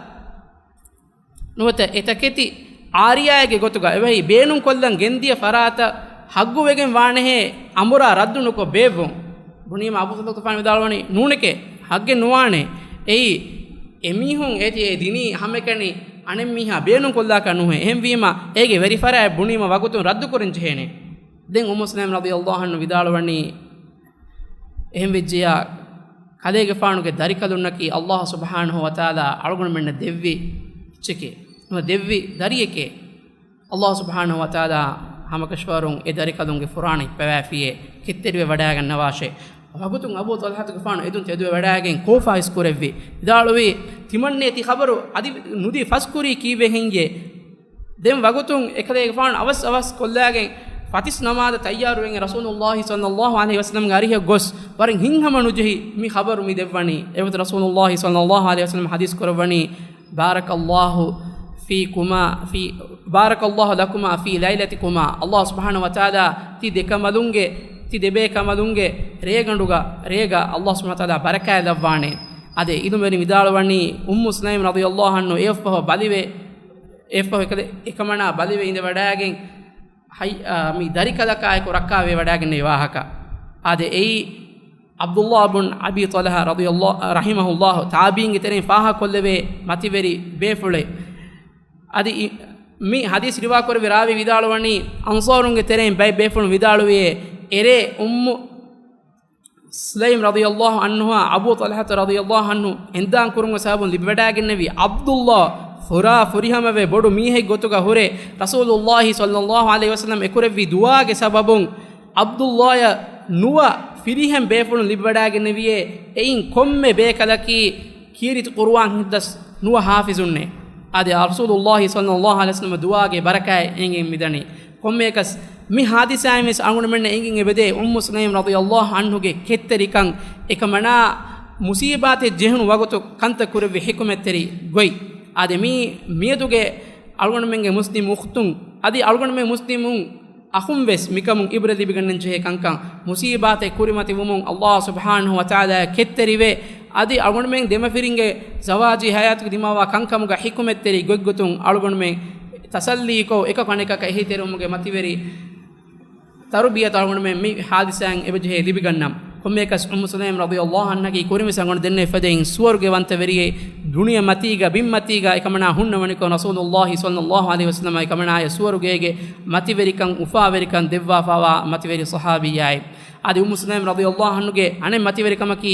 ނުވަތަ އެ ތަކެތި އާރިޔާއެއްގެ ގޮތުގަ އެބަހީ ބޭނުންކޮށްލަން ގެންދިޔަ ފަރާތަށް ހައްގުވެގެން ވާނެހޭ އަނބުރާ ރައްދު ނުކޮށް ބޭއްވުން. ބުނީމަ އަބޫ ޠަލްޙަތުގެފާނު ވިދާޅުވަނީ، ނޫނެކޭ، ހައްގެއް ނުވާނެ. އެއީ އެމީހުން އޭތި އެ ދިނީ ހަމައެކަނި އަނެއްމީހާ ބޭނުންކޮށްލާކަށް ނުހޭ. އެހެންވީމަ އޭގެ ވެރިފަރާތް ބުނީމަ ވަގުތުން ރައްދުކުރަން ޖެހޭނެ. ދެން އުއްމު ސުލައިމް ރަޟިޔަﷲ ޢަންހު ވިދާޅުވަނީ، އެހެން ވެއްޖެޔާ، ކަލޭގެފާނުގެ ދަރިކަލުންނަކީ ﷲ ސުބްޙާނަހޫ ވަތަޢާލާ އަޅުގަނޑުމެންނަށް ދެއްވި އެއްޗެކޭ. ނުވަ ދެއްވި ދަރިއެކޭ. ﷲ ސުބްޙާނަހޫ ވަތަޢާލާ ހަމަކަށަވަރުން އެ ދަރިކަލުންގެ ފުރާނަ ހިއްޕަވާފިޔޭ، ކެތްތެރިވެ ވަޑާގަންނަވާށޭ. ވަގުތުން އަބޫ ޠަލްޙަތުގެފާނު އެދުން ތެދުވެ ވަޑާގެން ކޯފާ އިސްކުރެއްވި. ވިދާޅުވީ، ތިމަންނޭ ތި ޚަބަރު އަދި ނުދީ ފަސްކުރީ ކީއްވެ ހެން އިނގޭ؟ ދެން ވަގުތުން އެކަލޭގެފާނު އަވަސް އަވަސް ކޮށްލާގެން ފަތިސް ނަމާދަށް ތައްޔާރުވެގެން ރަސޫލުﷲ ޞައްލަﷲ ޢަލައިހި ވަސައްލަމްގެ އަރިހަށް ގޮސް ވަރަށް ހިތްހަމަ ނުޖެހި މި ޚަބަރު މި ދެއްވަނީ. އެގޮތަށް ރަސޫލުﷲ ޞައްލަﷲ ޢަލައިހި ވަސައްލަމް ޙަދީޘް ކުރައްވަނީ، بارك الله فيكما في، بارك الله لكما في ليلتكما. ﷲ ސުބްޙާނަހޫ ވަތަޢާލާ ތި ދެކަނބަލުންގެ، ތި ދެބޭކަނބަލުންގެ ރޭގަނޑުގަ، ރޭގަ ﷲ ސުބްޙާނަހޫ ވަތަޢާލާ ބަރަކާތް ލައްވާނެ. އާދެ، އިލްމުވެރިން ވިދާޅުވަނީ އުއްމު ސުލައިމް ރަޟިޔަﷲ ޢަންހު އެއަށްފަހު ބަލިވެ، އެއަށްފަހު އެކަލޭ، އެކަމަނާ ބަލިވެ އިނދެ ވަޑާގެން ހަތް، އާ، މި ދަރިކަލަކާއެކު ރައްކާވެ ވަޑާގެންނެވި ވާހަކަ. އާދެ، އެއީ ޢަބްދުﷲ ބުން އަބީ ޠަލްޙާ ރަޟިޔަﷲ، ރަޙިމަހުﷲ، ތާބިޢީންގެ ތެރެއިން ފާހަގަކޮށްލެވޭ މަތިވެރި ބޭފުޅެއް. އަދި އި-، މި ޙަދީޘް ރިވާކުރެއްވި ރާވީ ވިދާޅުވަނީ، އަންޞާރުންގެ ތެރެއިން ބައެއް ބޭފުޅުން ވިދާޅުވިއޭ، އެރޭ އުއްމު ސުލައިމް ރަޟިޔަﷲ ޢަންހުއާ އަބޫ ޠަލްޙަތު ރަޟިޔަﷲ ޢަންހު އެންދާން ކުރުމުގެ ސަބަބުން ލިބިވަޑާގެންނެވި ޢަބްދުﷲ ފުރާ ފުރިހަމަވެ ބޮޑު މީހެއް ގޮތުގަ ހުރެ، ރަސޫލުﷲ ޞައްލަﷲ ޢަލައިހި ވަސައްލަމް އެކުރެއްވި ދުޢާގެ ސަބަބުން ޢަބްދުﷲއަށް ނުވަ ފިރިހެން ބޭފުޅުން ލިބިވަޑާގެންނެވިއޭ، އެއިން ކޮންމެ ބޭކަލަކީ ކީރިތި ޤުރުއާން ހިންދަސް ނުވަ ޙާފިޒުންނޭ. އާދެ، ރަސޫލުﷲ ޞައްލަﷲ ޢަލައިހި ވަސައްލަމް ދުޢާގެ ބަރަކާތް އެނގެން މިދަނީ. ކޮންމެއަކަސް މި ޙާދިސާއިން ވެސް އަޅުގަނޑުމެންނަށް އެނގެން އެބަދޭ އުއްމު ސުލައިމް ރަޟިޔަﷲ ޢަންހުގެ ކެތްތެރިކަން، އެކަމަނާ މުޞީބާތެއް ޖެހުނު ވަގުތު ކަންތައް ކުރެއްވި ޙިކުމަތްތެރި ގޮތް. އާދެ، މީ މިއަދުގެ އަޅުގަނޑުމެންގެ މުސްލިމް އުޚްތުން އަދި އަޅުގަނޑުމެން މުސްލިމުން އަޚުން ވެސް މިކަމުން ޢިބްރަތް ލިބިގަންނަން ޖެހޭ ކަންކަން، މުޞީބާތެއް ކުރިމަތިވުމުން ﷲ ސުބްޙާނަހޫ ވަތަޢާލާ ކެތްތެރިވެ، އަދި އަޅުގަނޑުމެން ދެމަފިރިންގެ ޒަވާޖީ ޙަޔާތުގެ ދިމާވާ ކަންކަމުގަ ޙިކުމަތްތެރި ގޮތްގޮތުން އަޅުގަނޑުމެން ތަސައްލީކޮށް، އެކަކު އަނެކަކަށް އެހީތެރިވުމުގެ މަތިވެރި ތަރުބިޔަތު އަޅުގަނޑުމެން މި ޙާދިސާއިން އެބަޖެހޭ ލިބިގަންނަން. ކޮންމެއަކަސް އުއްމު ސުލައިމް ރަޟިޔަﷲ ޢަންހަގެ ކުރިންވެސް އަޅުގަނޑު ދެންނެވި ފަދައިން ސުވަރުގެ ވަންތަވެރިއެއް ދުނިޔެ މަތީގަ ބިންމަތީގަ އެކަމަނާ ހުންނަވަނިކޮށް، ރަސޫލުﷲ ޞައްލަﷲ ޢަލައިހި ވަސައްލަމް އެކަމަނާޔަށް ސުވަރުގޭގެ މަތިވެރިކަން، އުފާވެރިކަން ދެއްވާފަވާ މަތިވެރި ޞަޙާބިއްޔާއެއް. އަދި އުއްމު ސުލައިމް ރަޟިޔަﷲ ޢަންހުގެ އަނެއް މަތިވެރިކަމަކީ،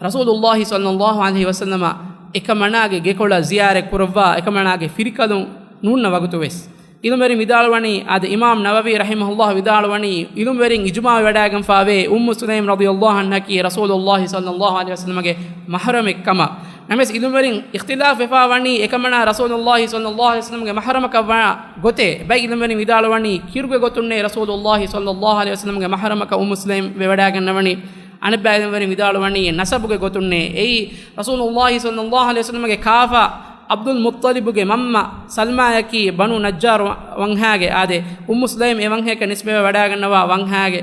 ރަސޫލުﷲ ޞައްލަﷲ ޢަލައިހި ވަސައްލަމަ އެކަމަނާގެ ގެކޮޅަށް ޒިޔާރަތް ކުރައްވާ އެކަމަނާގެ ފިރިކަލުން ނޫންނަ ވަގުތު ވެސް. އިލުމްވެރިން ވިދާޅުވަނީ، އާދެ، އިމާމް ނަވަވީ ރަޙިމަހުﷲ ވިދާޅުވަނީ، އިލުމްވެރިން އިޖުމާޢުވެވަޑައިގެންފާވޭ އުއްމު ސުލައިމް ރަޟިޔަﷲ ޢަންހަކީ ރަސޫލުﷲ ޞައްލަﷲ ޢަލައިހި ވަސައްލަމަގެ މަޙްރަމެއް ކަމަށް. ނަމަވެސް އިލުމްވެރިން އިޚްތިލާފް ވެފާ ވަނީ އެކަމަނާ ރަސޫލުﷲ ޞައްލަﷲ ޢަލައިހި ވަސައްލަމަގެ މަޙްރަމަކަށް ވާ ގޮތެއް. ބައި އިލުމްވެރިން ވިދާޅުވަނީ ކިރުގެ ގޮތުންނޭ ރަސޫލުﷲ ޞައްލަﷲ ޢަލައިހި ވަސައްލަމަގެ މަޙްރަމަކަށް އުއްމު ސުލައިމް ވެވަޑައިގަންނަވަނީ. އަނެއްބައި އިލުމްވެރިން ވިދާޅުވަނީ ނަސަބުގެ ގޮތުންނޭ. އެއީ ރަސޫލުﷲ ޞައްލަﷲ ޢަލައިހި ވަސައްލަމަގެ ކާފަ ޢަބްދުލް މުއްޠަލިބުގެ މަންމަ ސަލްމާޔަކީ ބަނޫ ނައްޖާރު ވަންހާގެ، އާދެ، އުއްމު ސުލައިމް އެ ވަންހަޔަކަށް ނިސްބަތްވެ ވަޑައިގަންނަވާ ވަންހާގެ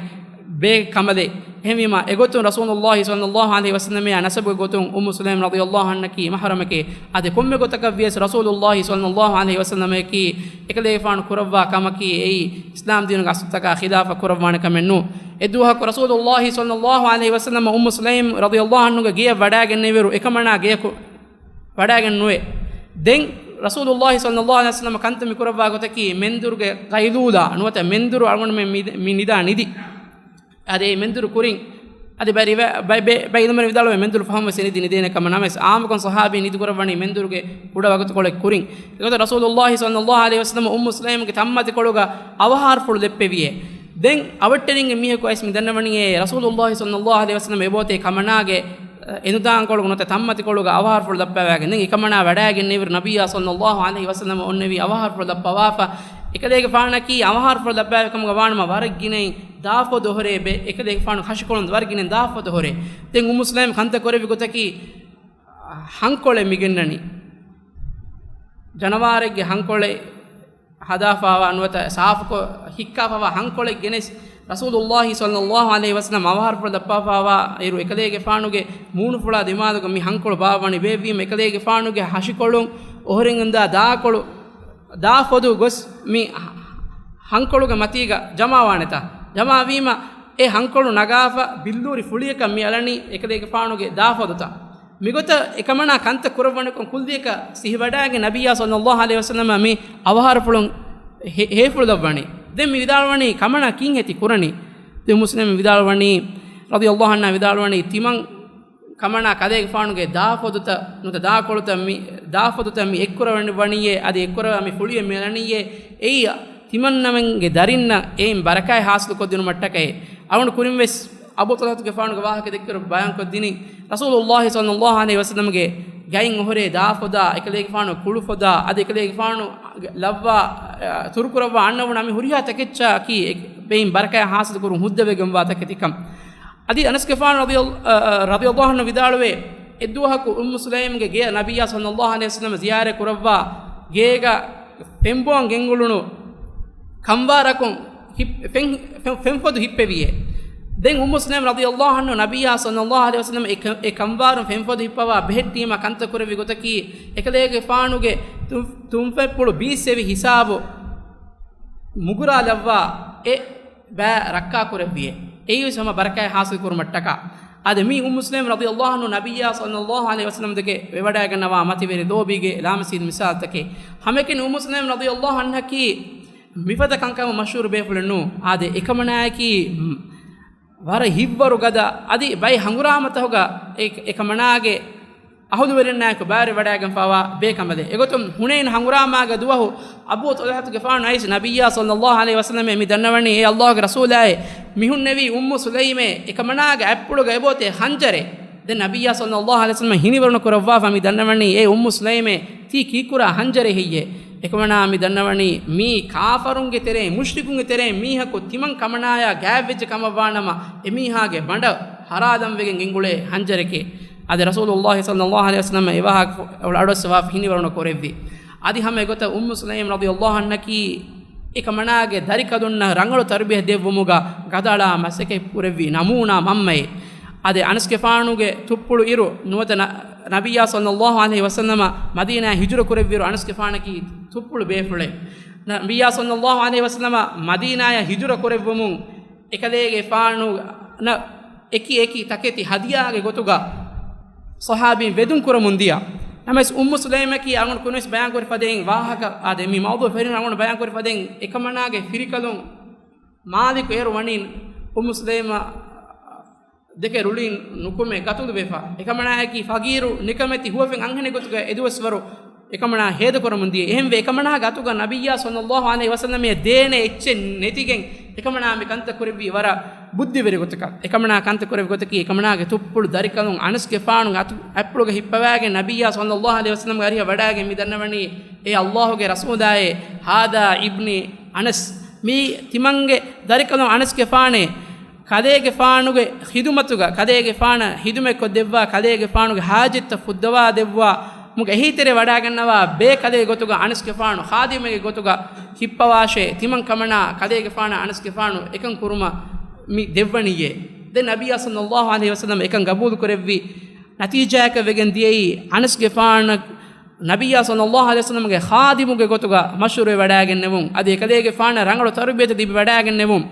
ބޭ ކަނބަލެއް. އެހެންވީމަ، އެގޮތުން ރަސޫލުﷲ ޞައްލަﷲ ޢަލައިހި ވަސައްލަމައާ ނަސަބުގެ ގޮތުން އުއްމު ސުލައިމް ރަޟިޔަﷲ ޢަންހަކީ މަޙްރަމެކޭ. އާދެ، ކޮންމެ ގޮތަކަށް ވިޔަސް ރަސޫލުﷲ ޞައްލަﷲ ޢަލައިހި ވަސައްލަމައަކީ އެކަލޭގެފާނު ކުރައްވާ ކަމަކީ އެއީ އިސްލާމް ދީނުގެ އަސްލުތަކާ ޚިލާފަށް ކުރައްވާނެ ކަމެއް ނޫން. އެއްދުވަހަކު ރަސޫލުﷲ ޞައްލަﷲ ޢަލައިހި ވަސައްލަމަ އުއްމު ސުލައިމް ރަޟިޔަﷲ ޢަންހުގެ ގެޔަށް ވަޑައިގެންނެވިއިރު އެކަމަނާ ގެޔަކު ވަޑައިގެން ނުވޭ. ދެން ރަސޫލުﷲ ޞައްލަﷲ ޢަލައިހި ވަސައްލަމަ ކަންތައް މި ކުރައްވާ ގޮތަކީ މެންދުރުގެ ޤައިލޫލާ ނުވަތަ މެންދުރު އަޅުގަނޑުމެން މި، މި ނިދާ ނިދި. އަދި އެ މެންދުރު ކުރިން އަދި ބައި ރިވާ، ބައި، ބައި، ބައި އިލްމުވެރިން ވިދާޅުވޭ މެންދުރު ފަހުން ވެސް އެ ނިދި ނިދޭނެ ކަމަށް. ނަމަވެސް އާއްމުކޮށް ޞަޙާބީން ނިދި ކުރައްވަނީ މެންދުރުގެ ކުޑަ ވަގުތުކޮޅެއް ކުރިން. އެގޮތަށް ރަސޫލުﷲ ޞައްލަﷲ ޢަލައިހި ވަސައްލަމަ އުއްމު ސުލައިމްގެ ތަންމަތިކޮޅުގަ އަވަހާރަފުޅު ދެއްޕެވިއޭ. ދެން އަވަށްޓެރިންގެ މީހަކު އައިސް މި ދަންނަވަނީއޭ ރަސޫލުﷲ ޞައްލަﷲ ޢަލައިހި ވަސައްލަމަ އެބޯތޭ ކަމަނާގެ އެނުދާންކޮޅުގަ ނުވަތަ ތަންމަތިކޮޅުގަ އަވަހާރަފުޅު ދައްޕަވާގެން. ދެން އެކަމަނާ ވަޑައިގެންނެވިއިރު ނަބިއްޔާ ޞައްލަﷲ ޢަލައިހި ވަސައްލަމަ އޮންނެވީ އަވަހާރަފުޅު ދައްޕަވާފަ. އެކަލޭގެފާނަކީ އަވަހާރަފުޅު ދައްޕަވާފަ ކަމުގަ ވާނަމަ ވަރަށް ގިނައިން ދާފޮދު އޮހޮރޭ ބެ، އެކަލޭގެފާނު ހަށިކޮޅުން ވަރަށް ގިނައިން ދާފޮދު އޮހޮރޭ. ދެން އުއްމު ސުލައިމް ކަންތައް ކުރެއްވި ގޮތަކީ ހަންކޮޅެއް މި ގެންނަނީ. ޖަނަވާރެއްގެ ހަންކޮޅެއް ހަދާފާވާ ނުވަތަ ސާފުކޮށް ހިއްކާފާވާ ހަންކޮޅެއް ގެނެސް، ރަސޫލުﷲ ޞައްލަﷲ ޢަލައިހި ވަސައްލަމަ އަވަހާރަފުޅު ދައްޕާފާވާ އިރު އެކަލޭގެފާނުގެ މޫނުފުޅާ ދިމާލުގަ މި ހަންކޮޅު ބާއްވަނީ. ބޭއްވީމަ އެކަލޭގެފާނުގެ ހަށިކޮޅުން އޮހޮރެން އުނދާ ދާކޮޅު، ދާފޮދު ގޮސް މި ހަންކޮޅުގެ މަތީގަ ޖަމާވާނެތާ. ޖަމާވީމަ އެ ހަންކޮޅު ނަގާފަ ބިއްލޫރި ފުޅިއަކަށް މި އަޅަނީ އެކަލޭގެފާނުގެ ދާފޮދުތައް. މިގޮތަށް އެކަމަނާ ކަންތައް ކުރައްވަނިކޮށް ކުއްލިއަކަށް ސިހިވަޑައިގެން ނަބިއްޔާ ޞައްލަﷲ ޢަލައިހި ވަސައްލަމަ މި އަވަހާރަފުޅުން ހޭ، ހޭފުޅު ލައްވަނީ. ދެން މި ވިދާޅުވަނީ ކަމަނާ ކީއްހޭތި ކުރަނީ؟ ދެން މުސްލިމް ވިދާޅުވަނީ ރަޟިޔަﷲ ޢަންހާ ވިދާޅުވަނީ ތިމަން ކަމަނާ ކަލޭގެފާނުގެ ދާފޮދުތައް ނުވަތަ ދާކޮޅުތައް މި، ދާފޮދުތައް މި އެއްކުރަވަނީއޭ، އަދި އެއްކުރަވާ މި ފުޅިއެއް މި އަޅަނީއޭ، އެއީ ތިމަންނަމެންގެ ދަރިންނަށް އެއިން ބަރަކާތް ޙާޞިލުކޮށްދިނުމަށްޓަކައޭ. އަޅުގަނޑު ކުރިން ވެސް އަބޫ ޠަލްޙަތުގެފާނުގެ ވާހަކަ ދެއްކިއިރު ބަޔާންކޮށްދިނީ، ރަސޫލުﷲ ޞައްލަﷲ ޢަލައިހި ވަސައްލަމްގެ ގައިން އޮހޮރޭ ދާފޮދާ، އެކަލޭގެފާނު ކުޅުފޮދާ، އަދި އެކަލޭގެފާނު ލައްވާ، އަ، ތުރުކުރައްވާ އަންނަވަން މި ހުރިހާ ތަކެއްޗަކީ އެ، އެއިން ބަރަކާތް ޙާޞިލުކުރުން ހުއްދަވެގެންވާ ތަކެތިކަން. އަދި އަނަސްގެފާނު ރަޟިޔަ، އަ، ރަޟިޔަﷲ ޢަންހު ވިދާޅުވޭ، އެއްދުވަހަކު އުއްމު ސުލައިމްގެ ގެޔަށް ނަބިއްޔާ ޞައްލަﷲ ޢަލައިހި ވަސައްލަމަ ޒިޔާރަތް ކުރައްވާ ގޭގަ ފެންބޮއަން ގެންގުޅުނު ކަންވާރަކުން ހިއް، ފެން، ފެން، ފެންފޮދު ހިއްޕެވިއޭ. ދެން އުއްމު ސުލައިމް ރަޟިޔަﷲ ޢަންހު ނަބިއްޔާ ޞައްލަﷲ ޢަލައިހި ވަސައްލަމަ އެ ކަ، އެ ކަންވާރުން ފެންފޮދު ހިއްޕަވާ ބެހެއްޓީމަ ކަންތައް ކުރެއްވި ގޮތަކީ، އެކަލޭގެފާނުގެ ތު، ތުންފަތްޕުޅު ބީއްސެވި ހިސާބު މުގުރާލައްވާ އެ ބައި ރައްކާކުރެއްވިއޭ. އެއީވެސް ހަމަ ބަރަކާތް ޙާޞިލް ކުރުމަށްޓަކާ. އާދެ، މީ އުއްމު ސުލައިމް ރަޟިޔަﷲ ޢަންހު ނަބިއްޔާ ޞައްލަﷲ ޢަލައިހި ވަސައްލަމް ދެކެ ވެވަޑައިގަންނަވާ މަތިވެރި ލޯބީގެ ލާމަސީދު މިސާލުތަކެއް. ހަމައެކަނި އުއްމު ސުލައިމް ރަޟިޔަﷲ ޢަންހަކީ މިފަދަ ކަންކަމަށް މަޝްހޫރު ބޭފުޅެއް ނޫން. އާދެ، އެކަމަނާއަކީ ވަރަށް ހިތްވަރު ގަދަ، އަދި ބައެއް ހަނގުރާމަތަކުގަ އެ، އެކަމަނާގެ އަހުލުވެރިންނާއެކު ބައިވެރިވަޑައިގެންފާވާ ބޭކަނބަލެއް. އެގޮތުން ހުނައިން ހަނގުރާމާގެ ދުވަހު އަބޫ ޠަލްޙަތުގެފާނު އައިސް ނަބިއްޔާ ޞައްލަﷲ ޢަލައިހި ވަސައްލަމަށް މި ދަންނަވަނީ، އޭ ﷲގެ ރަސޫލާއޭ، މި ހުންނެވީ އުއްމު ސުލައިމޭ، އެކަމަނާގެ އަތްޕުޅުގަ އެބޯތޭ ޚަންޖަރެއް. ދެން ނަބިއްޔާ ޞައްލަﷲ ޢަލައިހި ވަސައްލަމަ ހިނިވަރުނު ކުރައްވާފަ މި ދަންނަވަނީ، އޭ އުއްމު ސުލައިމޭ، ތީ ކީއްކުރާ ޚަންޖަރެއް ހެއްޔޭ؟ އެކަމަނާ މި ދަންނަވަނީ މީ ކާފަރުންގެ ތެރެއިން، މުޝްރިކުންގެ ތެރެއިން މީހަކު ތިމަން ކަމަނާޔާ ގާތްވެއްޖެ ކަމަށްވާނަމަ، އެމީހާގެ ބަނޑަށް ހަރާލަންވެގެން ގެންގުޅޭ ޚަންޖަރެކޭ. އަދި ރަސޫލުﷲ ޞައްލަﷲ ޢަލައިހި ވަސައްލަމަ އެވާހަކަ އަޑުއައްސަވާފަ ހިނިވަރުނު ކުރެއްވި. އަދި ހަމަ އެގޮތަށް އުއްމު ސުލައިމް ރަޟިޔަﷲ ޢަންހަކީ އެކަމަނާގެ ދަރިކަލުންނަށް ރަނގަޅު ތަރުބިޔަތް ދެއްވުމުގަ ގަދައަޅާ މަސައްކަތް ކުރެއްވި ނަމޫނާ މަންމައެއް. އަދި އަނަސްގެފާނުގެ ތުއްޕުޅު އިރު ނުވަތަ ނަ، ނަބިއްޔާ ޞައްލަﷲ ޢަލައިހި ވަސައްލަމަ މަދީނާއަށް ހިޖުރަ ކުރެއްވިއިރު އަނަސްގެފާނަކީ ތުއްޕުޅު ބޭފުޅެއް. ނަބިއްޔާ ޞައްލަﷲ ޢަލައިހި ވަސައްލަމަ މަދީނާއަށް ހިޖުރަ ކުރެއްވުމުން އެކަލޭގެފާނުންނަށް އެކި އެކި ތަކެތި ހަދިޔާގެ ގޮތުގަ ޞަޙާބީން ވެދުން ކުރަމުން ދިޔަ. ނަމަވެސް އުއްމު ސުލައިމަކީ އަޅުގަނޑު ކުރިންވެސް ބަޔާންކުރި ފަދައިން ވާހަކަ، އާދެ، މި މައުޟޫޢު ފެށުނީ އަޅުގަނޑު ބަޔާންކުރި ފަދައިން އެކަމަނާގެ ފިރިކަލުން މާލިކު އޭރު ވަނީ އުއްމު ސުލައިމަ ދެކެ ރުޅިން ނުކުމެ ގަތުލުވެފަ. އެކަމަނާއަކީ ފަގީރު ނިކަމެތި ހުވަފެން އަންހެނެއް ގޮތުގަ އެދުވަސްވަރު އެކަމަނާ ހޭދަކުރަމުން ދިޔަ. އެހެންވެ، އެކަމަނާގެ އަތުގަ ނަބިއްޔާ ޞައްލައްލާހު ޢަލައިހި ވަސައްލަމައަށް ދޭނެ އެއްޗެއް ނެތިގެން އެކަމަނާ މި ކަންތައް ކުރެއްވީ ވަރަށް ބުއްދިވެރި ގޮތަކަށް. އެކަމަނާ ކަންތައް ކުރެއްވި ގޮތަކީ، އެކަމަނާގެ ތުއްޕުޅު ދަރިކަލުން އަނަސްގެފާނުގެ އަތު އަތްޕުޅުގަ ހިއްޕަވާގެން ނަބިއްޔާ ޞައްލައްލާހު ޢަލައިހި ވަސައްލަމަގެ އަރިހަށް ވަޑާގެން މި ދަންނަވަނީ، އޭ ﷲ ގެ ރަސޫލާއޭ، ހާދާ އިބްނި އަނަސް، މީ ތިމަންގެ ދަރިކަލުން އަނަސްގެފާނޭ، ކަލޭގެފާނުގެ ޚިދުމަތުގަ، ކަލޭގެފާނަށް ޚިދުމަތްކޮށްދެއްވާ، ކަލޭގެފާނުގެ ޙާޖަތްތައް ފުއްދަވާދެއްވާ، މުގެ އެހީތެރޭ ވަޑާގަންނަވާ ބޭކަލެއް ގޮތުގަ އަނަސްގެފާނު ޚާދިމެއްގެ ގޮތުގަ ހިއްޕަވާށޭ، ތިމަން ކަމަނާ ކަލޭގެފާނަށް އަނަސްގެފާނު އެކަން ކުރުމަށް މި ދެއްވަނީއޭ. ދެން ނަބިއްޔާ ޞައްލައްލާހު ޢަލައިހި ވަސައްލަމަ އެކަން ގަބޫލު ކުރެއްވި ނަތީޖާއަކަށް ވެގެން ދިޔައީ، އަނަސްގެފާނަށް ނަބިއްޔާ ޞައްލައްލާހު ޢަލައިހި ވަސައްލަމަގެ ޚާދިމުގެ ގޮތުގަ މަޝްހޫރުވެ ވަޑާގެންނެވުން. އަދި އެކަލޭގެފާނަށް ރަނގަޅު ތަރުބިޔަތެއް ލިބި ވަޑާގެންނެވުން.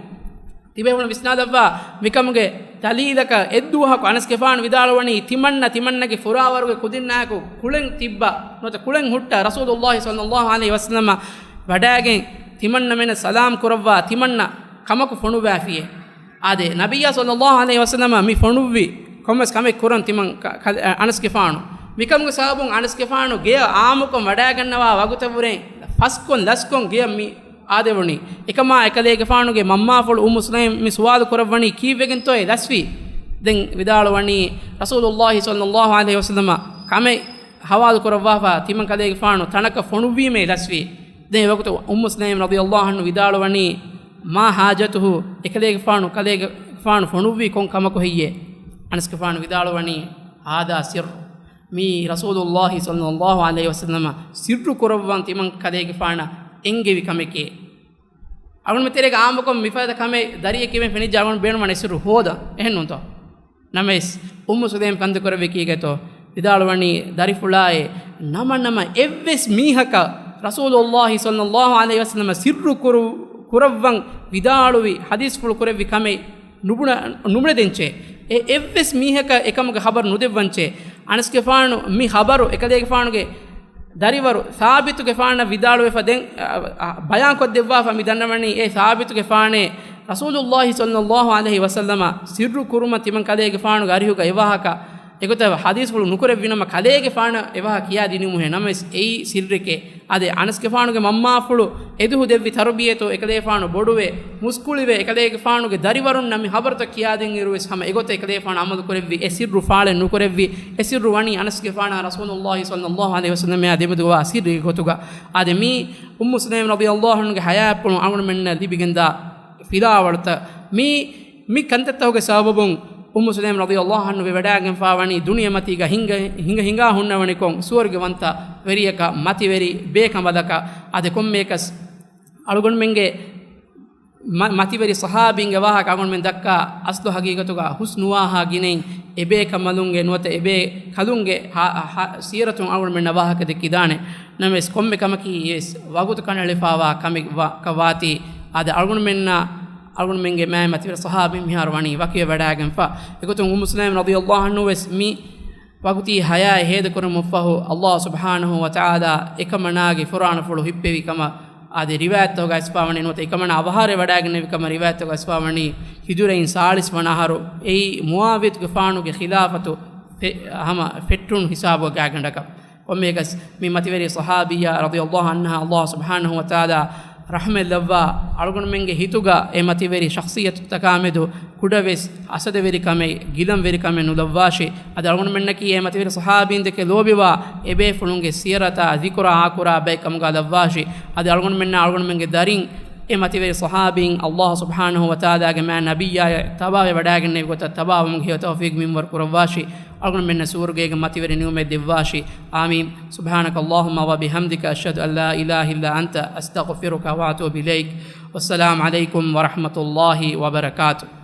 ތިބޭފުޅުން ވިސްނާލައްވާ، މިކަމުގެ ދަލީލަކަށް އެއްދުވަހަކު އަނަސްގެފާނު ވިދާޅުވަނީ، ތިމަންނަ ތިމަންނަގެ ފުރާވަރުގެ ކުދިންނާއެކު ކުޅެން ތިއްބަ ނުވަތަ ކުޅެން ހުއްޓަ ރަސޫލުﷲ ޞައްލައްލާހު ޢަލައިހި ވަސައްލަމަ ވަޑާގެން ތިމަންނަމެންނަށް ސަލާމް ކުރައްވާ ތިމަންނަ ކަމަކު ފޮނުވާފިއޭ. އާދެ، ނަބިއްޔާ ޞައްލައްލާހު ޢަލައިހި ވަސައްލަމަ މި ފޮނުއްވި ކޮންމެސް ކަމެއް ކުރަން ތިމަން ކަ-، ކަ-، އަނަސްގެފާނު. މިކަމުގެ ސަބަބުން އަނަސްގެފާނު ގެޔަށް އާއްމުކޮށް ވަޑާގަންނަވާ ވަގުތަށްވުރެ ފަސްކޮށް ލަސްކޮށް ގެޔަށް މި އާދެވުނީ. އެކަމާ އެކަލޭގެފާނުގެ މަންމާފުޅު އުއްމު ސުލައިމް މި ސުވާލު ކުރައްވަނީ ކީއްވެގެންތޯއޭ ލަސްވީ؟ ދެން ވިދާޅުވަނީ، ރަސޫލުﷲ ޞައްލައްލާހު ޢަލައިހި ވަސައްލަމަ ކަމެއް ހަވާލު ކުރައްވާފަ ތިމަން ކަލޭގެފާނު ތަނަކަށް ފޮނުއްވީމޭ ލަސްވީ. ދެން އެވަގުތު އުއްމު ސުލައިމް ރަޟިޔަﷲ ޢަންހު ވިދާޅުވަނީ، މާ ޙާޖަތުހު، އެކަލޭގެފާނު ކަލޭގެފާނު ފޮނުއްވީ ކޮން ކަމަކު ހެއްޔޭ؟ އަނަސްގެފާނު ވިދާޅުވަނީ، ހާދާ ސިއްރު. މީ ރަސޫލުﷲ ޞައްލައްލާހު ޢަލައިހި ވަސައްލަމަ ސިއްރު ކުރައްވަން ތިމަން ކަލޭގެފާނަށް އެންގެވި ކަމެކޭ. އަޅުގަނޑުމެން ތެރޭގަ އާއްމުކޮށް މިފަދަ ކަމެއް ދަރިއެއް ކިޔެވެން ފެނިއްޖެ އަޅުގަނޑު ބޭނުންވާނެ ސިއްރު ހޯދަން. އެހެން ނޫންތޯ؟ ނަމަވެސް، އުއްމު ސުލައިމް ކަންތައް ކުރެއްވީ ކީކޭތޯ؟ ވިދާޅުވަނީ، ދަރިފުޅާއޭ، ނަމަ ނަމަ އެއްވެސް މީހަކަށް ރަސޫލުﷲ ޞައްލައްލާހު ޢަލައިހި ވަސައްލަމަ ސިއްރު ކުރު-، ކުރައްވަން ވިދާޅުވި ޙަދީޘްފުޅު ކުރެއްވި ކަމެއް ނުބުނަ-، ނުބުނެދެންޗޭ. އެ އެއްވެސް މީހަކަށް އެކަމުގެ ޚަބަރު ނުދެއްވަންޗޭ. އަނަސްގެފާނު މި ޚަބަރު އެކަލޭގެފާނުގެ ދަރިވަރު ސާބިތުގެފާނަށް ވިދާޅުވެފަ ދެން، އަ، އަ، ބަޔާންކޮށްދެއްވާފަ މި ދަންނަވަނީ، އޭ ސާބިތުގެފާނޭ، ރަސޫލުﷲ ޞައްލައްލާހު ޢަލައިހި ވަސައްލަމަ ސިއްރު ކުރުމަށް ތިމަން ކަލޭގެފާނުގެ އަރިހުގަ އެވާހަކަ އެގޮތަށް ޙަދީޘްފުޅު ނުކުރެއްވިނަމަ، ކަލޭގެފާނަށް އެވާހަކަ ކިޔާދިނުމުހޭ. ނަމަވެސް އެއީ ސިއްރެކޭ. އާދެ، އަނަސްގެފާނުގެ މަންމާފުޅު އެދުހު ދެއްވި ތަރުބިޔަތު އެކަލޭގެފާނު ބޮޑުވެ، މުސްކުޅިވެ، އެކަލޭގެފާނުގެ ދަރިވަރުންނަށް މި ޚަބަރުތައް ކިޔާދިންއިރުވެސް ހަމަ އެގޮތަށް އެކަލޭގެފާނު ޢަމަލު ކުރެއްވި، އެ ސިއްރު ފާޅެއް ނުކުރެއްވި. އެ ސިއްރު ވަނީ އަނަސްގެފާނާ ރަސޫލުﷲ ޞައްލައްލާހު ޢަލައިހި ވަސައްލަމާ ދެމެދުގަވާ ސިއްރެއްގެ ގޮތުގަ. އާދެ، މީ އުއްމު ސުލައިމް ރަޟިޔަﷲ ޢަންހުގެ ޙަޔާތްޕުޅުން އަޅުގަނޑުމެންނަށް ލިބިގެންދާ ފިލާވަޅުތައް. މީ، މި ކަންތައްތަކުގެ ސަބަބުން އުއްމު ސުލައިމް ރަޟިޔަﷲ ޢަންހު ވެވަޑާގެންފާވަނީ ދުނިޔެމަތީގަ ހިނގަ-، ހިނގަ ހިނގާ ހުންނަވަނިކޮށް، ސުވަރުގެވަންތަ ވެރިޔަކަށް، މަތިވެރި ބޭކަނބަލަކަށް. އަދި ކޮންމެއަކަސް އަޅުގަނޑުމެންގެ މަ-، މަތިވެރި ޞަޙާބީންގެ ވާހަކަ އަޅުގަނޑުމެން ދައްކާ އަސްލު ޙަޤީޤަތުގަ ހުސްނުވާހާ ގިނައިން އެބޭކަނބަލުންގެ ނުވަތަ އެބޭކަލުންގެ ހާ-، ހާ-، ސީރަތުން އަޅުގަނޑުމެންނަށް ވާހަކަ ދެއްކިދާނެ. ނަމަވެސް ކޮންމެ ކަމަކީ ވެސް ވަގުތު ކަނޑައެޅިފާވާ ކަމެއް ވާ-، ކަށް ވާތީ، އާދެ، އަޅުގަނޑުމެންނަށް އަޅުގަނޑުމެންގެ މާތް މަތިވެރި ޞަޙާބީން މިހާރު ވަނީ ވަކިވެ ވަޑާގެންފަ. އެގޮތުން އުއްމު ސުލައިމް ރަޟިޔަﷲ ޢަންހު ވެސް މި ވަގުތީ ޙަޔާތް ހޭދަކުރުމަށްފަހު، ﷲ ސުބްޙާނަހޫ ވަތަޢާލާ އެކަމަނާގެ ފުރާނަފުޅު ހިއްޕެވި ކަމަށް އާދެ، ރިވާޔަތްތަކުގަ އައިސްފާވަނީ ނުވަތަ އެކަމަނާ އަވަހާރަވެވަޑާގެންނެވި ކަމަށް ރިވާޔަތްތަކުގަ އައިސްފާވަނީ ހިޖުރައިން ސާޅީސް ވަނަ އަހަރު. އެއީ މުޢާވިޔަތުގެފާނުގެ ޚިލާފަތު ފެ-، ހަމަ ފެއްޓުނު ހިސާބުގަ ގާތްގަނޑަކަށް. ކޮންމެއަކަސް މި މަތިވެރި ޞަޙާބިއްޔާ ރަޟިޔަﷲ ޢަންހާ ﷲ ސުބްޙާނަހޫ ވަތަޢާލާ ރަޙްމަތްލައްވާ، އަޅުގަނޑުމެންގެ ހިތުގަ އެ މަތިވެރި ޝަޚްޞިއްޔަތުތަކާމެދު ކުޑަވެސް ހަސަދަވެރިކަމެއް ނުލައްވާށި. އަދި އަޅުގަނޑުމެންނަކީ އެ މަތިވެރި ޞަޙާބީންދެކެ ލޯބިވާ އެބޭފުޅުންގެ ސީރަތާ ޛިކުރާ އާކުރާ ބައެއް ކަމުގަ ލައްވާށި. އަދި އަޅުގަނޑުމެންނާ އަޅުގަނޑުމެންގެ ދަރިން އެ މަތިވެރި ޞަޙާބީން ﷲ ސުބްޙާނަހޫ ވަތަޢާލާގެ މާތް ނަބިއްޔާއަށް ތަބާވެ ވަޑާގެންނެވި ގޮތަށް ތަބާވުމުގެ ހެޔޮ ތައުފީޤު މިންވަރު ކުރައްވާށި. އަޅުގަނޑުމެންނަށް ސުވަރުގޭގެ މަތިވެރި ނިޢުމަތް ދެއްވާށި. އާމީން. سبحانك اللهم وبحمدك، أشهد أن لا إله إلا أنت، أستغفرك وأتوب إليك. والسلام عليكم ورحمة الله وبركاته.